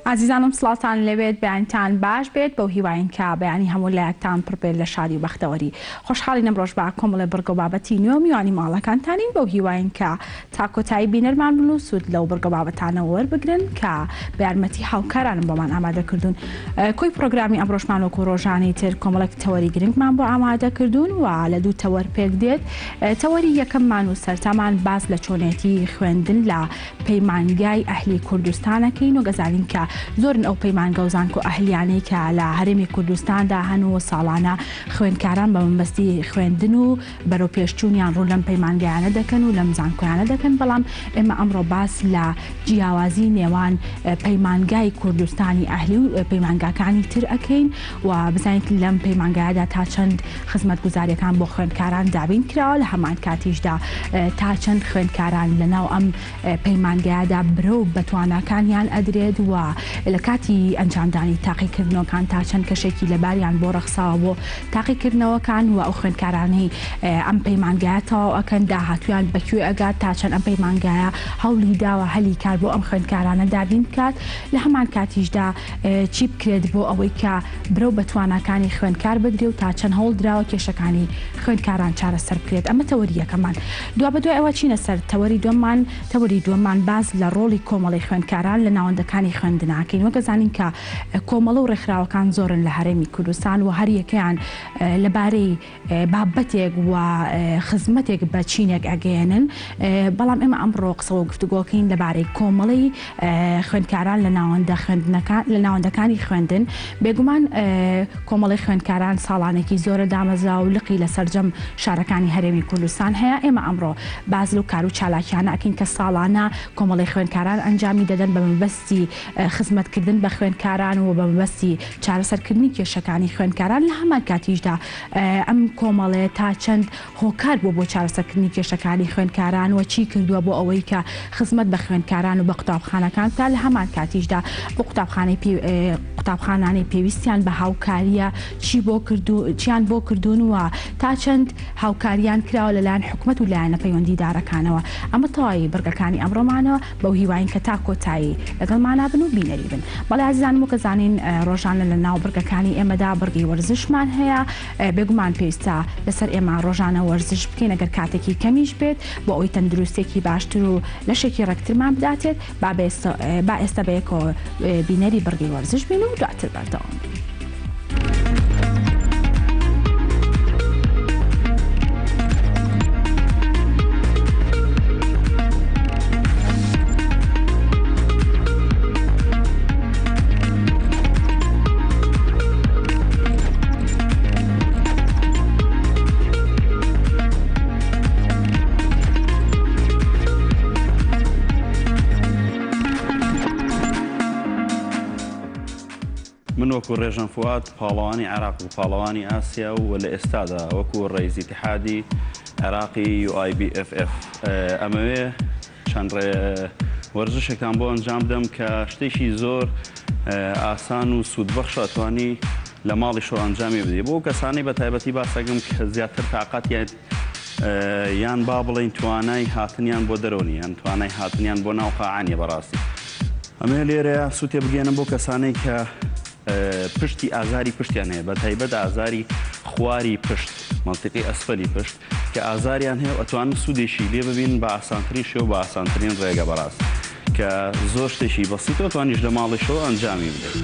ئازیزانم سڵاوتان لێبێت بەیانتان باش بێت بەو هیواین کە بەیانی هەموو لایەکتان پڕ بێت لە شادی و بەختەوەری خۆشحاڵین ئەمڕۆش بە کۆمەڵێ بڕگە و بابەتی نوێ و میوانی ماڵەکانتانین بەو هیواین کە تا کۆتایی بینەرمان بن و سوود لەو بڕگە و بابەتانە وەربگرن کە بە یارمەتی هاوکارانم بۆمان ئامادە کردوون. کۆی پڕۆگرامی ئەمڕۆشمان وەکو ڕۆژانی تر کۆمەڵێک تەوەری گرنگمان بۆ ئامادە کردوون و لە دوو تەوەر پێک دێت. تەوەری یەکەممان و سەرتامان باس لە چۆنێتی خوێندن لە پەیمانگای ئەهلی کوردستان ئەکەین و گەزانین کە زۆرن ئەو پەیمانگە و زانکۆ ئەهلیانەی کە لە هەرێمی کوردستاندا هەن و ساڵانە خوێندکاران بە مەبەستی خوێندن و بەرەو پێشچوونیان ڕوو لەم پەیمانگایانە دەکەن و لەم زانکۆیانە دەکەن، بەڵام ئێمە ئەمڕۆ باس لە جیاوازی نێوان پەیمانگای کوردستانی ئەهلی و پەیمانگاکانی تر ئەکەین و بزانین لەم پەیمانگایەدا تا چەند خزمەتگوزاریەکان بۆ خوێندکاران دابین کراوە لە هەمان کاتیشدا تا چەند خوێندکاران لەناو ئەم پەیمانگایەدا برەو بە تواناکانیان ئەدرێت و لە کاتی ئەنجامدانی تاقیکردنەوەکان تا چەند کەشێکی لەباریان بۆ ڕەخساوە بۆ تاقیکردنەوەکان و ئەو خوێندکارانەی ئەم پەیمانگایە تەواو ئەکەن داهاتوویان بە کوێ ئەگات تا چەند ئەم پەیمانگایە هەوڵی داوە هەلی کار بۆ ئەم خوێندکارانە دابین بکات لە هەمان کاتیشدا چی بکرێت بۆ ئەوەی کە برەو بە تواناکانی خوێندکار بدرێ و تا چەند هەوڵ دراوە کێشەکانی خوێندکاران چارەسەر بکرێت ئەمە تەوەری یەکەمان دوابەدوای ئەوە چینە سەر تەوەری دووەممان تەوەری دووەممان باس لە ڕۆڵی کۆمەڵەی خوێندکاران لە ناوەندەکانی خوێندناکەین وەک ئەزانین کە کۆمەڵە و ڕێکخراوەکان زۆرن لە هەرێمی کوردستان و هەریەکەیان لەبارەی بابەتێک و خزمەتێک بە چینێک ئەگەیەنن، بەڵام ئێمە ئەمڕۆ قسە و گفتوگۆکەین لەبارەی کۆمەڵەی خوێندکاران لە ناوەندە خوێندنەکان لە ناوەندەکانی خوێندن. بێگومان کۆمەڵەی خوێندکاران ساڵانێکی زۆرە دامەزراوە و لقی لە سەرجەم شارەکانی هەرێمی کوردستان هەیە. ئێمە ئەمڕۆ باس لەو کار و چالاکیانە ئەکەین کە ساڵانە کۆمەڵەی خوێندکاران ئەنجامی دەدەن بە مەبەستی خزمەتکردن بە خوێندکاران و بە مەبەستی چارەسەرکردنی کێشەکانی خوێندکاران، لە هەمان کاتیشدا ئەم کۆمەڵەیە تا چەند هۆکار بووە بۆ چارەسەرکردنی کێشەکانی خوێندکاران و چی کردووە بۆ ئەوەی کە خزمەت بە خوێندکاران و بە قوتابخانەکان بکات، لە هەمان کاتیشدا ئەو قوتابخانەی قوتابخانانەی پێویستیان بە هاوکارییە چی بۆ کردوو چیان بۆ کردوون و تا چەند هاوکاریان کراوە لەلایەن حکومەت و لایەنە پەیوەندیدارەکانەوە. ئەمە تەواوی بڕگەکانی ئەمڕۆمانەوە. بەو هیواین کە تا کۆتایی لەگەڵمانا بن و بینەری بن. بەڵێ ئازیزانم وەک ئەزانین ڕۆژانە لە ناو بڕگەکانی ئێمەدا بڕگەی وەرزشمان هەیە، بێگومان پێویستە لەسەر ئێمە ڕۆژانە وەرزش بکەین ئەگەر کاتێکی کەمیش بێت بۆ ئەوەی تەندروستیەکی باشتر و لەشێکی ڕێکترمان بداتێت، با ئێستا بەیەکەوە بینەری بڕگەی وەرزش بین و دواتر بەردەوام بین. من وەکو ڕێژەن فوئاد پاڵەوانی عێراق و پاڵەوانی ئاسیا و لە ئێستادا وەکو ڕەئیس ئیتیحادی عێراقی UIBFF ئەمەوێ چەند وەرزشێکتان بۆ ئەنجام بدەم کە شتێکی زۆر ئاسان و سوودبەخشە ئەتوانی لە ماڵیشەوە ئەنجامی بدەی بۆ کەسانی بە تایبەتی باسەکەم کە زیاتر تاقەتیان یان با بڵێین توانای هاتنیان بۆ دەرەوە نیە یان توانای هاتنیان بۆ ناو قاعە نیە بەڕاستی ئەمەوێ لێرەیا سووتێ بگەێنم بۆ کەسانەی کە پشتی ئازاری پشتیان هەیە بە تایبەت ئازاری خواری پشت منطقی ئەسفەلی پشت کە ئازاریان هەیە و ئەتوانن سوودێکی لێ ببین بە ئاسانترین شێوە بە ئاسانترین ڕێگە بەڕاست کە زۆر شتێکی بەسیتە و توانیش لە ماڵیشەوە ئەنجامی بدەیت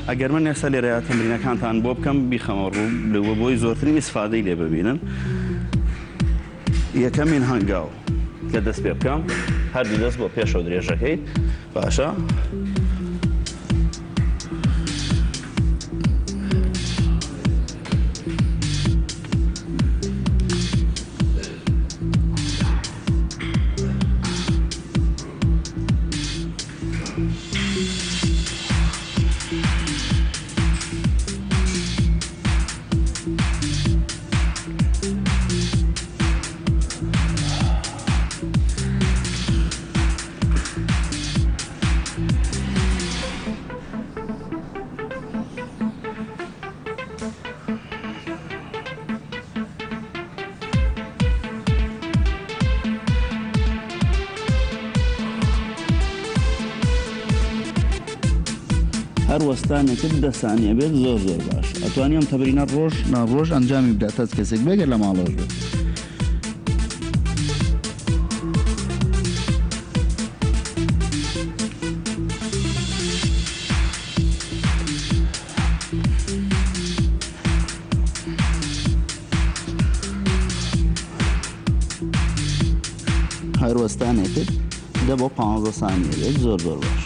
ئەگەر من ئێستا لێرە تەمرینەکانتان بۆ بکەم بیخەمە ڕوو بۆی زۆرترین ئیسفادەی لێ ببینن یەکەمین هەنگاو کە دەست پێ بکەم هەردوو دەست بۆ پێشەوە درێژەکەیت باشە هەر وەستانێکت دە سانیە بێت زۆر زۆر باش ئەتوانی ئەم تەمرینە ڕۆژ نا ڕۆژ ئەنجامی بدات هەچ کەسێک بێ گەر لە ماڵەوەش بێت. هەر وەستانێکت دە بۆ پانزە سانیە بێت زۆر زۆر باش.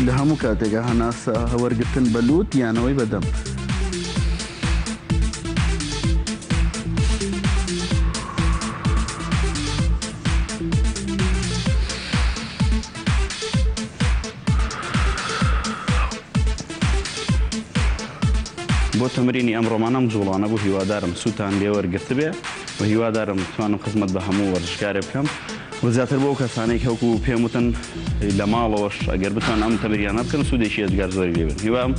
لە هەموو کاتێکا هەناسە وەرگرتن بە لووت یانەوەی بە دەم. بۆ تەمرینی ئەمڕۆمان ئەم جوڵانە بوو هیوادارم سوودتان لێ وەرگرتبێ و هیوادارم بتوانم خزمەت بە هەموو وەرزشکارێ بکەم و زیاتر بۆ ئەو کەسانەی کە وەکو پێم وتن لە ماڵەوەش ئەگەر بتوان ئەم تەمریانە بکەن سوودێکی ئێجگار زۆری لێ بن هیوام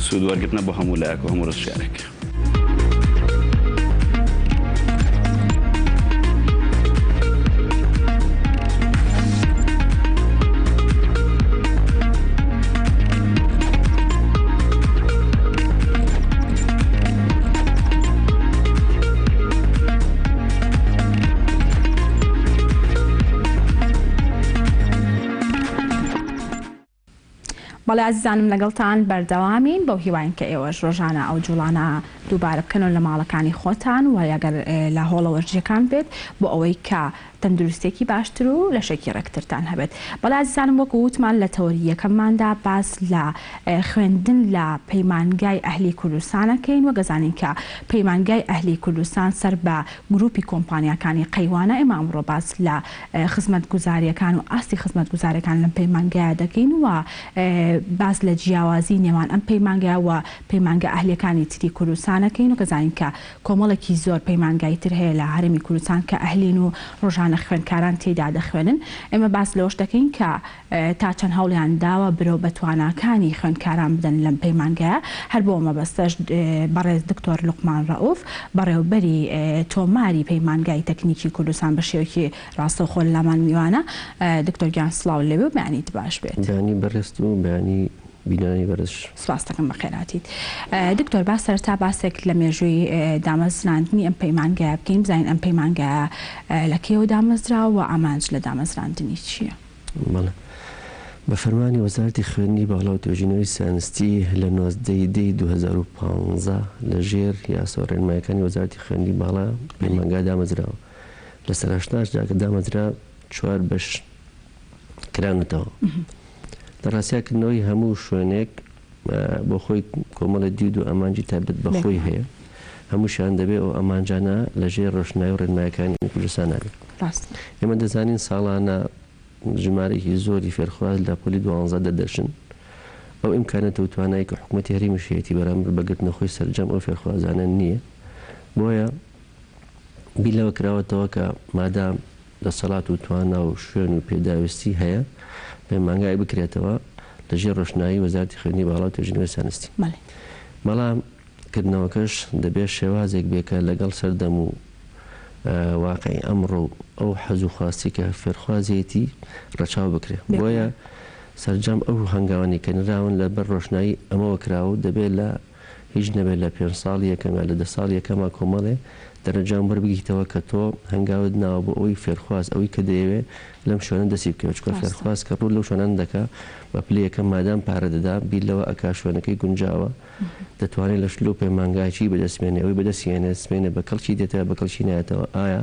سوود وەرگرتنە بۆ هەموو لایەک و هەموو وەرزشکارێک. بەڵێ ئازیزانم لەگەڵتان بەردەوامین بەو هیواین کە ئێوەش ڕۆژانە ئەو جوڵانە دووبارە بکەنەوە لە ماڵەکانی خۆتان و ئەگەر لە هۆڵە وەرزشیەکان بێت بۆ ئەوەی کە تەندروستیەکی باشتر و لەشێکی ڕێکترتان هەبێت. بەڵێ ئازیزانم وەکو وتمان لە تەوەری یەکەمماندا باس لە خوێندن لە پەیمانگای ئەهلی کوردستان ئەکەین وەک ئەزانین کە پەیمانگای ئەهلی کوردستان سەر بە گروپی کۆمپانیاکانی قەیوانە ئێمە ئەمڕۆ باس لە خزمەتگوزاریەکان و ئاستی خزمەتگوزاریەکان لەم پەیمانگایە دەکەین و باس لە جیاوازی نێوان ئەم پەیمانگا و پەیمانگا ئەهلیەکانی تری کوردستان ئەکەین وەک ئەزانین کە کۆمەڵێکی زۆر پەیمانگای تر هەیە لە هەرێمی کوردستان کە ئەهلین و ڕۆژانە خوێندکاران تێیدا دەخوێنن، ئێمە باس لەوەش دەکەین کە تا چەند هەوڵیان داوە برەو بە تواناکانی خوێندکاران بدەن لەم پەیمانگایە، هەر بۆ مەبەستەش بەڕێز دکتۆر لوقمان ڕەئوف بەڕێوبەری تۆماری پەیمانگای تەکنیکی کوردستان بە شێوەیەکی ڕاستەوخۆ لەلامان میوانە. دکتۆر گیان سڵاو لێبێ و بەیانیت باش بێت. بەیانی بەڕێزت و بەیانی بینەرانی بەرزش. سپاست دەکەم بەخێرهاتیت. دکتۆر با سەرەتا باسێک لە مێژووی دامەزراندنی ئەم پەیمانگایە بکەین بزانین ئەم پەیمانگایە لە کەیەوە دامەزراوە و ئامانج لە دامەزراندنی چییە؟ بەڵێ. بە فەرمانی وەزارەتی خوێندنی باڵا و توێژینەوەی زانستی لە 19 ی دەی 2015 لە ژێر یاسا و ڕێنمایەکانی وەزارەتی خوێندنی باڵا پەیمانگا دامەزراوە. لە سەرهەشتاشدا کە دامەزرا چوار بەش کرانەتەوە. لە ڕاستیا کردنەوەی هەموو شوێنێک بۆ خۆی کۆمەڵێ دید و ئامانجی تایبەت بە خۆی هەیە. هەمووشیان دەبێ ئەو ئامانجانە لە ژێر ڕۆشنایی و ڕێنمایەکانی کوردستانا بێ. ئێمە دەزانین ساڵانە ژمارەیەکی زۆری فێرخواز لە پۆلی دوانزە دەردەچن. ئەو ئیمکانەتە و توانایی کە حکوومەتی هەرێمیش هەیەتی بەرامبەر بە گرتنەخۆی سەرجەم ئەو فێرخوازانە نییە. بۆیە بیر لەوە کراوەتەوە کە مادام دەسەڵات و توانا و شوێن و پێداویستی هەیە پەیمانگایەک بکرێتەوە لە ژێر ڕۆشنایی وەزارەتی خوێندنی باڵا و توێژینەوەی زانستی. بەڵام کردنەوەکەش دەبێ شێوازێک بێ کە لەگەڵ سەردەم و واقعی ئەمڕۆ و ئەو حەز و خواستی کە فێرخوازیەتی ڕەچاو بکرێ. بۆیە سەرجەم ئەو هەنگاوانەی کە نراون لە بەر ڕۆشنایی ئەمەوە کراوە و دەبێ لە هیچ نەبێت لە پێنج ساڵی یەکەم یا لە دە ساڵی یەکەما کۆمەڵێ دەرەنجام وەربگریتەوە کە تۆ هەنگاوت ناوە بۆ ئەوەی فێرخواز ئەوەی کە دەیەوێ لەم شوێنە دەستی بکەوێت چونکە فێرخواز کە ڕوو لەو شوێنانە دەکا بە پلەی یەکەم مادام پارە دەدا بیر لەوە ئەکا شوێنەکەی گونجاوە دەتوانێت لە لەو پەیمانگایە چی بەدەست بێنێ ئەوەی بەدەستی هێنێ سبەینێ بە کەڵکی دێتەوە یا بە کەڵکی نایەتەوە ئایا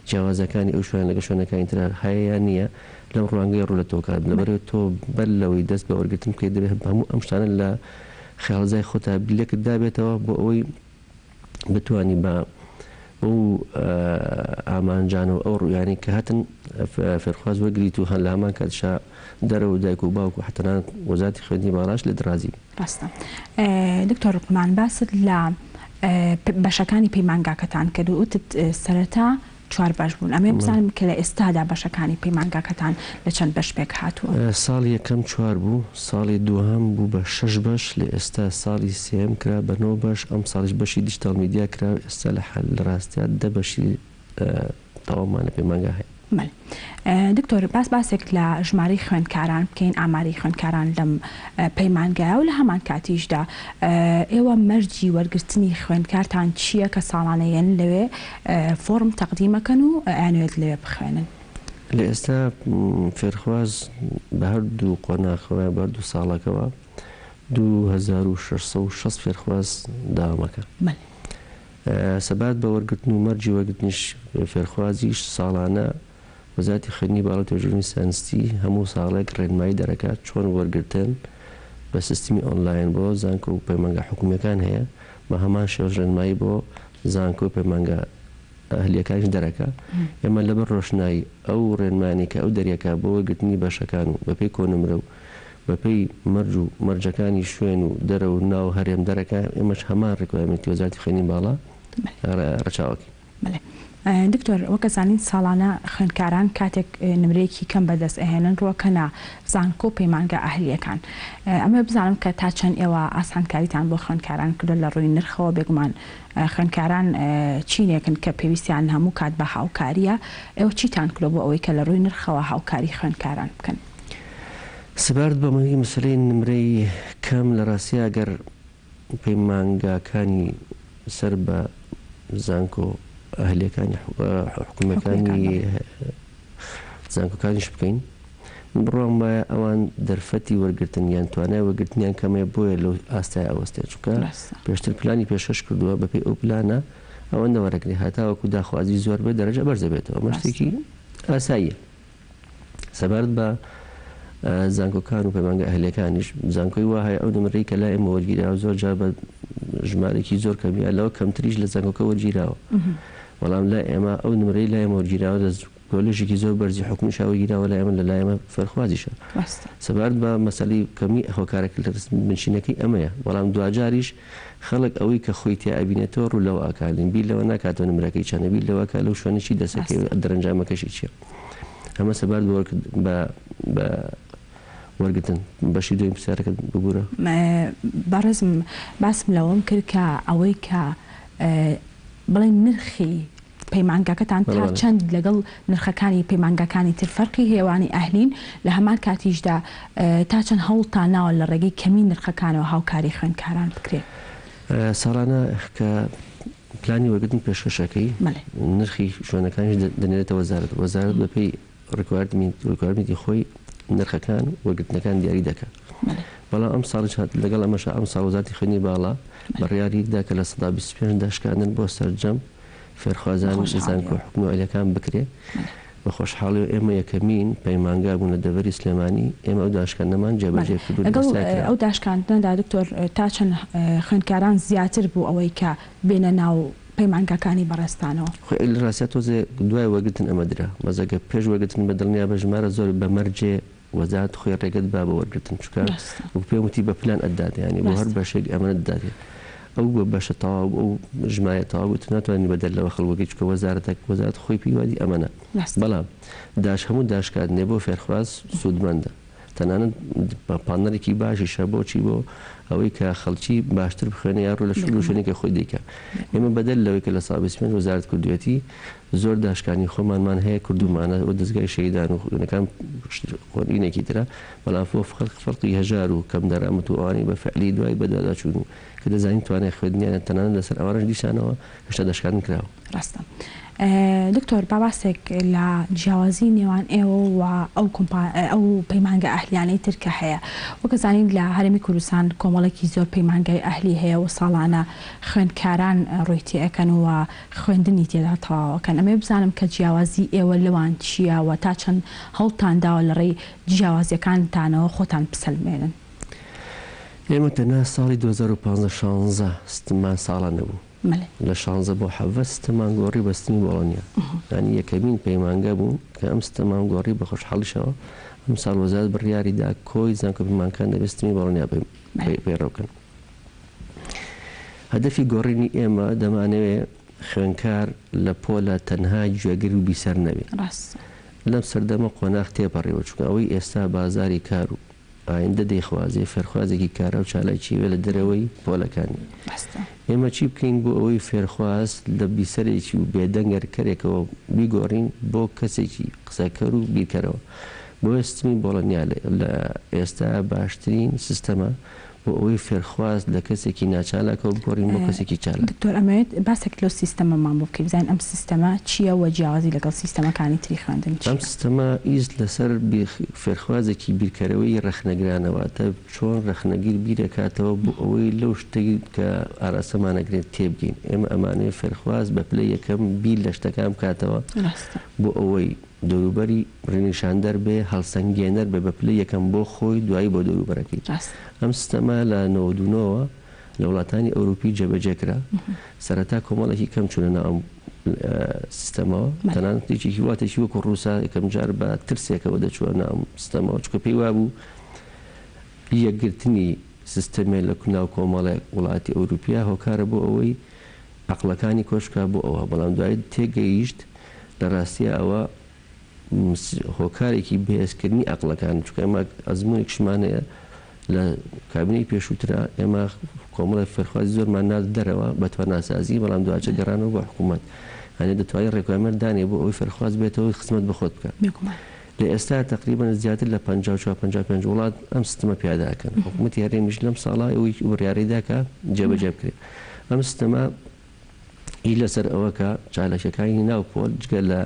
جیاوازەکانی ئەو شوێنە لەگەڵ شوێنەکانی ترا هەیە یان نییە لەم ڕوانگەیە ڕوو لە تۆ کات لەبەرئەوەی تۆ بەر لەوەی دەست بە وەرگرتن بکەیت دەبێت هەموو ئەم شتانە لە خەیاڵزای خۆتا لێکت دابێتەوە بۆ ئەوەی بتوانی بە بەو ئامانجانە و ئەو ڕویانەی کە هەتن فێرخواز وەرگریت و هەن لە هەمان کاتیشا دەرەوە و دایک و باوک و حەتەنانەت وەزارەتی خوێندنی باڵاش لێت ڕازی بن. ڕاستە دکتۆر لوقمان باست لە بەشەکانی پەیمانگاکەتان کرد و وتت سەرەتا چوار بەش بوون، ئەمەوێ بزانم کە لە ئێستادا بەشەکانی پەیمانگاکەتان لە چەند بەش پێکهاتووە؟ ساڵی یەکەم چوار بوو، ساڵی دووهەم بوو بە شەش بەش، لە ئێستا ساڵی سێیەم کرا بە نۆ بەش، ئەمساڵیش بەشی digital media کرا و ئێستا لە لە ڕاستیا دە بەشی تەواومان لە پەیمانگا هەیە. بەلێ دکتۆر باس باسێک لە ژمارەی خوێندکاران بکەین ئاماری خوێندکاران لەم پەیمانگایە و لە هەمان کاتیشدا ئێوە مەرجی وەرگرتنی خوێندکارتان چییە کە ساڵانە یەن لەوێ فۆڕم تەقدیمەکەن و ئەیانەوێت لەوێ بخوێنن؟ لە ئێستا فێرخواز بە هەردوو قۆناخەوە بە هەردوو ساڵەکەوە 2660 فێرخواز داوامەکە. سەبارەت بە وەرگرتن و مەرجی وەرگرتنیش فێرخوازیش ساڵانە وەزارەتی خوێندنی باڵا و توێژینەوەی زانستی هەموو ساڵێک ڕێنمایی دەرەکات چۆن وەرگرتن بە سیستمی ئۆنلاین بۆ زانکۆ و پەیمانگا حکومییەکان هەیە بە هەمان شێوەش ڕێنمایی بۆ زانکۆ و پەیمانگا ئەهلییەکانیش دەرەکا ئێمە لەبەر ڕۆشنایی ئەو ڕێنمایانەی کە ئەو دەریەکا بۆ وەرگرتنی بەشەکان و بەپێی کۆنمرە و بەپێی مەرج و مەرجەکانی شوێن و دەرەوە و ناو هەرێم دەرەکا ئێمەش هەمان requirement ی وەزارەتی خوێندنی باڵا ڕەچاو ئەکەین. بەلێ دکتۆر وەک ئەزانین ساڵانە خوێندکاران کاتێک نمرەیەکی کەم بەدەست ئەهێنن ڕوەکەنە زانکۆ و پەیمانگا ئەهلیەکان ئەمەوێ بزانم کە تا چەند ئێوە ئاسانکاریتان بۆ خوێندکاران کردوە لە ڕووی نرخەوە بێگومان خوێندکاران چینێکن کە پێویستیان هەموو کات بە هاوکاریە ئێوە چیتان کردوە بۆ ئەوەی کە لە ڕووی نرخەوە هاوکاری خوێندکاران بکەن؟ سەبارەت بە مەسەلەی نمرەی کەم لە ڕاستیا گەر پەیمانگاکانی سەر بە زانکۆ ئەهلیەکانی حکومیەکانی زانکۆکانیش بکەین من بڕوام وایە ئەوان دەرفەتی وەرگرتن یان توانای وەرگرتنیان کەمەیە بۆیە لەو ئاستای ئەوەستێت چونکە پێشتر پلانی پێشکەش کردووە بەپێی ئەو پلانە ئەوەندە وەرەگرێ هەتاوەکو داخوازی زۆر بێت دەرەجە بەرز دەبێتەوە ئەمە شتێکی ئاساییە. سەبارەت بە زانکۆکان و پەیمانگە ئەهلیەکانیش، زانکۆی وا هەیە ئەو نمرەی کە لای ئێمە وەرگیراوە زۆر جار بە ژمارەیەکی زۆر کەم یا لەوە کەمتریش لە زانکۆکە وەرگیراوە، بەڵام لای ئێمە ئەو نمرەی لای ئێمە وەرگیراوە لە کۆلێژێکی زۆر بەرزی حکومیشا وەرگیراوە لای ئێمە لە لای ئێمە فێرخوازیشە. سەبارەت بە مەسەلەی کەمی هۆکارەکە لە بنچینەکەی ئەمەیە، بەڵام دواجاریش خەڵک ئەوەی کە خۆی تیا ئەبینێتەوە ڕوو لەوە ئەکا، بیر لەوە ناکاتەوە نمرەکەی چەندە، بیر لەوە ئەکا لەو شوێنە چی دەست ئەکەوێ و دەرەنجامەکەشی چیە. ئەمە سەبارەت بە بە بە وەرگرتن. بەشی دووەمی پرسیارەکەت ببورە. بەڕێزم باسم لەوەم کرد کە ئەوەی کە بڵێین نرخی پەیمانگاکەتان تا چەند لەگەڵ نرخەکانی پەیمانگاکانی تر فەرقی هەیە وانی ئەهلین، لە هەمان کاتیشدا تا چەند هەوڵتان ناوە لە ڕێگەی کەمی نرخەکانەوە هاوکاری خوێندکاران بکرێت؟ ساڵانە کە پلانی وەرگرتن پێشکەش ئەکەی نرخی شوێنەکانیش دەنێرێتە وەزارەت، وەزارەت بەپێی requirement ی خۆی نرخەکان وەرگرتنەکان دیاری دەکات. بەڵام ئەمساڵیش هات لەگەڵ ئەمەشا ئەمساڵ وەزارەتی خوێندنی باڵا بڕیاری دا کە 25% داشکاندن بۆ سەرجەم فێرخوازانی زانکۆ حکومی و ئەهلیەکان بکرێ. بە خۆشحاڵیەوە ئێمە یەکەمین پەیمانگا بوون لە دەڤەری سلێمانی ئێمە ئەو داشکاندنەمان جێبەجێ کرد و لەگەڵ ئەو داشکاندنەدا دکتۆر تا چەند خوێندکاران زیاتر بوو ئەوەی کە بێنە ناو پەیمانگاکانی بەڕێزتانەوە؟ خۆی لە ڕاستیا تۆزێ دوای وەرگرتن ئەمە درا بەس ئەگەر پێش وەرگرتن بە دڵنیا بە ژمارە زۆر بە مەرجێ وەزارەت خۆی ڕێگەت با بۆ وەرگرتن چونکە وەک پێم وتی بە پلان ئەتداتێ یانی بۆ هەر بەشێک ئەمەنەت داتێ. ئەو بەشە تەواو بوو ئەو ژمارەیە تەواو بوو تۆ ناتوانی بەدەر لەوە خەڵک وەرگری چونکە وەزارەتە وەزارەت خۆی پێی وادی ئەمەنە بەڵام داش هەموو داشکاندنێ بۆ فێرخواز سوودمەندە تەنانەت پاڵنەرێکی باشیشە بۆچی بۆ ئەوەی کە خەڵکی باشتر بخوێنێ یا ڕوو لە شوێن شوێنێکی خۆی دیکە ئێمە بەدەر لەوەی کە لە ساڵ 25 وەزارەت کردوێتی زۆر داشکانی خۆمانمان هەیە کردومانە و دەزگای شەهیدان و خوێنەکان قۆنینێکی ترە بەڵام بۆ خەڵک فەرقی هەژار و کەم دەرامەت و ئەوانەی بە فعلی دوای بەدواداچوون و کە دەزانین توانای خوێندنیانە تەنانەت لەسەر ئەوانەش دیسانەوە هێشتا داشکاندن کراوە. ڕاستە دکتۆر با باسێک لە جیاوازی نێوان ئێوە و ئەو کۆمپا ئەو پەیمانگا ئەهلیانەی تر کە هەیە وەک ئەزانین لە هەرێمی کوردستان کۆمەڵێکی زۆر پەیمانگای ئەهلی هەیە و ساڵانە خوێندکاران ڕووی تێئەکەن و خوێندنی تێدا تەواوەکەن ئەمەوێ بزانم کە جیاوازی ئێوە لەوان چییە و تا چەند هەوڵتان داوە لە ڕێی جیاوازیەکانتانەوە خۆتان بسەلمێنن؟ ئێمە تەنها ساڵی 2015 شانزە ستمان ساڵە نەبوو لە شانزە بۆ حەڤە ستەمان گۆڕی بە ستمی بۆڵۆنیا یانی یەکەمین پەیمانگە بوو کە ئەم ستەمان گۆڕی بە خۆشحاڵیشەوە ئەم ساڵ وەزارەت بڕیاری دا کۆی زانکۆ پەیمانگەکان دەبێت ستمی بۆڵۆنیا پەیڕەو بکەن. هەدەفی گۆڕینی ئێمە دەمانەوێ خوێنکار لە پۆلە تەنها گوێگر و بیسەر نەبێ. ڕاستە. لەم سەردەمە قۆناغ تێپەڕیوە چونکە ئەوەی ئێستا بازاری کار و ئایندە دەیخوازێ فێرخوازێکی کارا و چالاکی بێ لە دەرەوەی پۆلەکانی. ڕاستە. ئێمە چی بکەین بۆ ئەوەی فێرخواز لە بیسەرێکی و بێدەنگەرکەرێکەوە بیگۆڕین بۆ کەسێکی قسەکەر و بیرکەرەوە. بۆیە سیستمی بۆڵۆنیا لە ئێستا باشترین سیستەمە بۆ ئەوەی فێرخواز لە کەسێکی ناچالاکەوە بگۆڕین بۆ کەسێکی چالاک. دکتۆر ئەمەوێت باسێک لەو سیستەمەمان بۆ بکەی بزانین ئەم سیستەمە چییە و جیاوازی لەگەڵ سیستەمەکانی تری خوێندن ئەم چییە؟ سیستەمە ئیش لەسەر فێرخوازێکی بیرکەرەوەی رەخنەگرانە واتە چۆن رەخنەگر بیرەکاتەوە بۆ ئەوەی لەو شتەی کە ئاراستەمان ئەکرێت تێبگەین ئێمە ئەمانەوێت فێرخواز بە پلەی یەکەم بیر لە شتەکان بکاتەوە ڕاستە. بۆ ئەوەی دەوروبەری ڕێنیشاندەر بێ، هەڵسەنگێنەر بێ بە پلەی یەکەم بۆ خۆی دوایی بۆ دەوروبەرەکەی. ڕاستە. ئەم سیستەمە لە 99 وە لە وڵاتانی ئەوروپی جێبەجێ کرا. سەرەتا کۆمەڵێکی کەم چوونە ناو ئەم سیستەمەوە. بەلێ. تەنانەت یەکێکی وڵاتێکی وەکو ڕووسا یەکەم جار بە ترسێکەوە دەچووە ناو ئەم سیستەمەوە چونکە پێی وابوو یەکگرتنی سیستەمێ لە ناو کۆمەڵێک وڵاتی ئەوروپیا هۆکارە بۆ ئەوەی عەقڵەکانی کۆچ بکا بۆ ئەوە بەڵام دوایی تێگەیشت لە ڕاستیا ئەوە هۆکارێکی بەهێزکردنی عەقڵەکان چونکە ئێمە ئەزموونێکیشمان هەیە لە کابینەی پێشووترا ئێمە کۆمەڵێک فێرخوازی زۆرمان نارد دەرەوە بە تواناسازی بەڵام دواجار گەڕانەوە بۆ حکوومەت هەنێ دەتوانین requirement دانێ بۆ ئەوەی فێرخواز بێتەوە خزمەت بە خۆت بکە بێگومان. لە ئێستا تەقریبەن زیاتر لە 54 55 وڵات ئەم سیستمە پیادە ئەکەن حکوومەتی هەرێمیش لەم ساڵە ئەوەی بڕیارەی دا کە جێبەجێ بکرێت ئەم سیستەمە ئیش لەسەر ئەوە کە چالاکیەکانی ناو پۆل جگە لە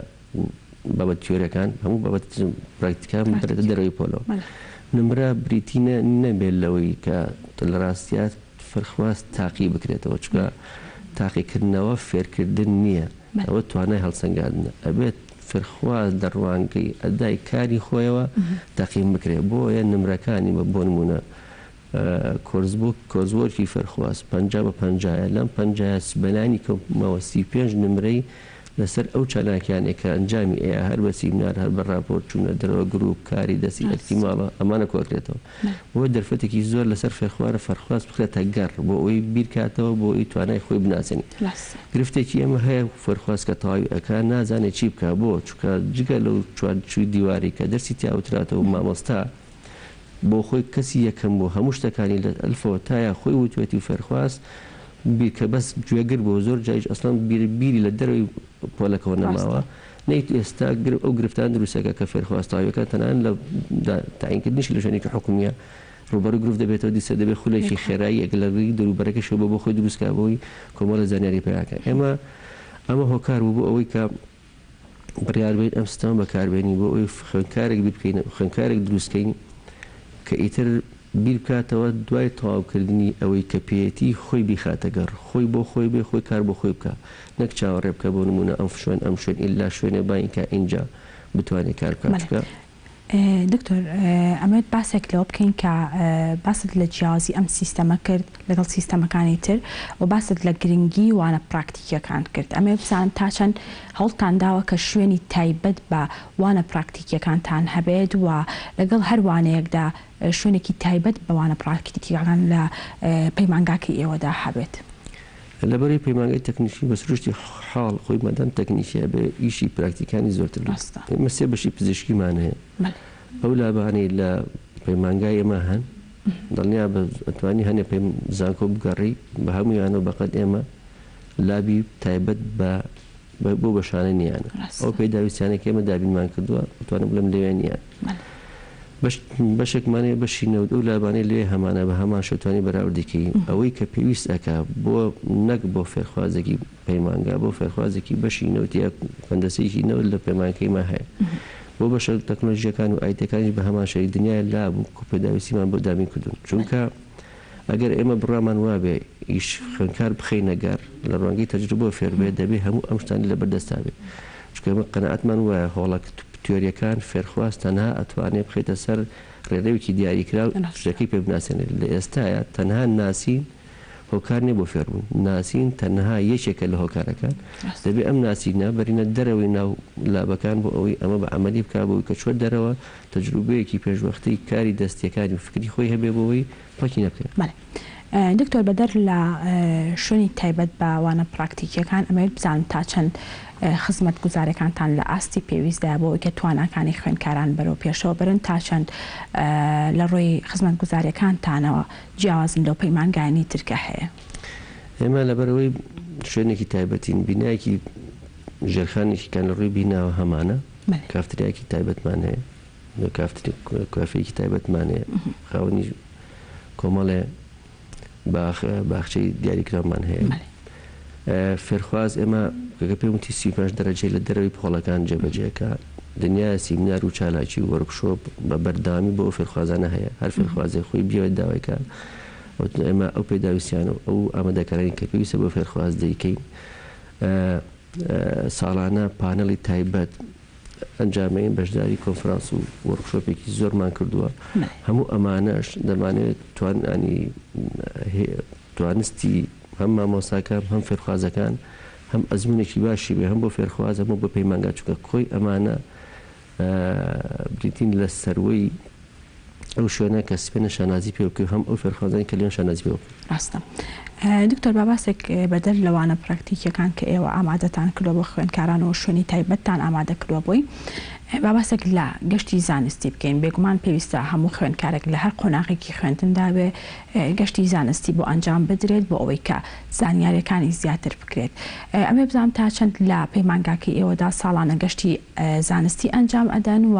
بابەت تیۆریەکان هەموو بابەت پراکتیکان ببرێتە دەرەوەی پۆلەوە. نمرە بریتی نەبێت لەوەی کە لە ڕاستیا فێرخواز تاقی بکرێتەوە چونکە تاقیکردنەوە فێرکردن نییە ئەوە توانای هەڵسەنگاندنە ئەبێت فێرخواز لە ڕوانگەی ئەدای کاری خۆیەوە تەقیم بکرێت بۆیە نمرەکانی بۆ نمونە course book coursework ی فێرخواز 50 بە پەنجایە لەم پەنجایە بەلانی کەمەوە 35 نمرەی لەسەر ئەو چالاکیانەی کە ئەنجامی ئەیا هەر بە سیمنار هەر بە راپۆرت چوونە دەرەوە گروپ کاری دەستی ئەرکی ماڵە ئەمانە کۆکرێتەوە بۆیە دەرفەتێکی زۆر لەسەر فێرخوارە فەرخواز بخرێتە گەڕ بۆ ئەوەی بیرکاتەوە بۆ ئەوەی توانای خۆی بناسێنی گرفتێکی ئێمە هەیە فێرخواز کە تەواوی ئەکا نازانێ چی بکا بۆ چونکە جگە لەو چوارچووی دیواری کە دەرسی تیا وتراتەوە مامۆستا بۆ خۆی کەسی یەکەم بوو هەموو شتەکانی لە ئەلفەوە تا یا خۆی وتوێتی و فێرخواز بیر کە بەس گوێگر بووە زۆر جاریش ئەسڵەن بیر بیری لە دەرەوەی پۆلەکەوە نەماوە نەیت ئێستا ئەو گرفتان دروستەکە کە فێرخواز تەواویەکان تەنانەت لە تەعینکردنیشی لە شوێنێکی حکومیە ڕووبەڕووی گرفت دەبێتەوە دیسە دەبێت خولێکی خێرایی ئەگەر لە ڕێی دەوروبەرەکەشەوە بۆ خۆی دروست کا بۆی کۆمەڵە زانیاری پەیا کە ئێمە ئەمە هۆکار بوو بۆ ئەوەی کە بڕیار بەین ئەم سیستەمە بەکاربێنین بۆ ئەوەی خوێندکارێک بیر بکەین خوێندکارێک دروست کەین کە ئیتر بیر بکاتەوە دوای تەواوکردنی ئەوەی کە پێیەتی خۆی بیخاتە گەڕ خۆی بۆ خۆی بێ خۆی کار بۆ خۆی بکا نەک چاوەڕێ بکا بۆ نموونە ئەم شوێن ئەم شوێن ئیلا شوێنێ باین کا ئینجا بتوانێ کار بکا بەڵێ چونکە دکتۆر ئەمەوێت باسێک لەوە بکەین کە باست لە جیاوازی ئەم سیستەمە کرد لەگەڵ سیستەمەکانی تر و باست لە گرنگی وانە پراکتیکیەکان کرد ئەمەوێت بزانم تا چەند هەوڵتان داوە کە شوێنی تایبەت بە وانە پراکتیکیەکانتان هەبێت و لەگەڵ هەر وانەیەکدا شوێنێکی تایبەت بە وانە پراکتیکیەکان لە پەیمانگاکەی ئێوەدا هەبێت. لەبەرەی پەیمانگای تەکنیکی بە سروشتی حاڵ خۆی مادام تەکنیکیە ئەبێ ئیشی پراکتیکانی زۆرتر بێت. ڕاستە. ئێمە سێ بەشی پزیشکیمان هەیە. بەلێ. ئەو لابانەی لە پەیمانگای ئێمە هەن دڵنیا بە ئەتوانی هەنێ پەیم زانکۆ بگەڕێی بە هەموویانەوە بەقەد ئێمە لابی تایبەت بە بەو بەشانە نییانە. ڕاستە. ئەو پێداویستیانەی کە ئێمە دابینمان کردووە ئەتوانم بڵێم لەوێ نییە. بەلێ. بەش بەشێکمان هەیە بەشی نەوت ئەو لابانەی لەوێ هەمانە بە هەمان شێوە توانی بەراوردی کەی ئەوەی کە پێویست ئەکا بۆ نەک بۆ فێرخوازێکی پەیمانگا بۆ فێرخوازێکی بەشی نەوت یا هەندەسەیەکی نەوت لە پەیمانگەکەی ما هەیە بۆ بەشە تەکنۆلۆژیەکان و ئایتیەکانیش بە هەمان شێوەی دنیای لاب و پێداویستیمان بۆ دابین کردوون چونکە ئەگەر ئێمە بڕوامان وابێ ئیش خوێندکار بخەینە گەڕ لە ڕوانگەی تەجروبەوە فێر بێ دەبێ هەموو ئەم شتانەی لەبەر دەستا بێ چونکە ئێمە قەناعەتمان وایە هۆڵە تیۆریەکان فێرخواز تەنها ئەتوانێ بخەیتە سەر ڕێڕەوێکی دیاریکراو شتەکەی پێ بناسێنێ لە ئێستایا تەنها ناسین هۆکار نیە بۆ فێربوون ناسین تەنها یەکێکە لە هۆکارەکان دەبێ ئەم ناسینە بەرینە دەرەوەی ناو لابەکان بۆ ئەوەی ئەمە بە عەمەلی بکا بۆ ئەوەی کە چوە دەرەوە تەجروبەیەکی پێشوەختەی کاری دەستیەکانی و فکری خۆی هەبێ بۆ ئەوەی پەکی نەبکەوێ. بەڵێ دکتۆر بەدەر لە شوێنی تایبەت بە وانە پراکتیکیەکان ئەمەوێت بزانم تا چەند خزمەتگوزاریەکانتان لە ئاستی پێویستدایە بۆ ئەوەی کە تواناکانی خوێندکاران بەرەو پێشەوە بەرن تا چەند لە ڕووی خزمەتگوزاریەکانتانەوە جیاوازن لەو پەیمانگایانەی تر کە هەیە؟ ئێمە لەبەرئەوەی شوێنێکی تایبەتین بینایەکی ژێرخانێکی کان لە ڕووی بیناوە هەمانە کافتریایەکی تایبەتمان هەیە کافێیەکی تایبەتمان هەیە خاوەنی کۆمەڵێ باخ باخچەی دیاریکراومان هەیە فێرخواز ئێمە کە پێم وتی 35 دەرەجەی لە دەرەوەی پۆڵەکان جێبەجێکە دنیای سیمینار و چالاکی و وەرکشۆپ بە بەردەوامی بۆ ئەو فێرخوازانە هەیە هەر فێرخوازێک خۆی بیەوێت داوای کە ئێمە ئەو پێداویستیانە و ئەو ئامادەکارانی کە پێویستە بۆ فێرخواز دەیکەین ساڵانە پانێڵی تایبەت ئەنجامەین، بەشداری کۆنفرانس و وۆرکشۆپێکی زۆرمان کردووە، هەموو ئەمانەش دەمانەوێت توانی توانستی هەم مامۆستاکان هەم فێرخوازەکان هەم ئەزمونێکی باشی بێ هەم بۆ فێرخواز هەم بۆ پەیمانگا چونکە کۆی ئەمانە بریتین لە سەروەی ئەو شوێنە کە سپێنە شانازی پێ بکەی و هەم ئەو فێرخوازانی کە لێن شانازی پێ بکەن. ڕاستە دکتۆر با باسێک بەدەر لە وانە پراکتیکیەکان کە ئێوە ئامادەتان کردوە بۆ خوێندکاران و شوێنی تایبەتتان ئامادە کردوە بۆی با باسێک لە گەشتی زانستی بکەین بێگومان پێویستە هەموو خوێندکارێک لە هەر قۆناغێکی خوێندندا بێ گەشتی زانستی بۆ ئەنجام بدرێت بۆ ئەوەی کە زانیاریەکانی زیاتر بکرێت ئەمەوێ بزانم تا چەند لە پەیمانگاکەی ئێوەدا ساڵانە گەشتی زانستی ئەنجام ئەدەن و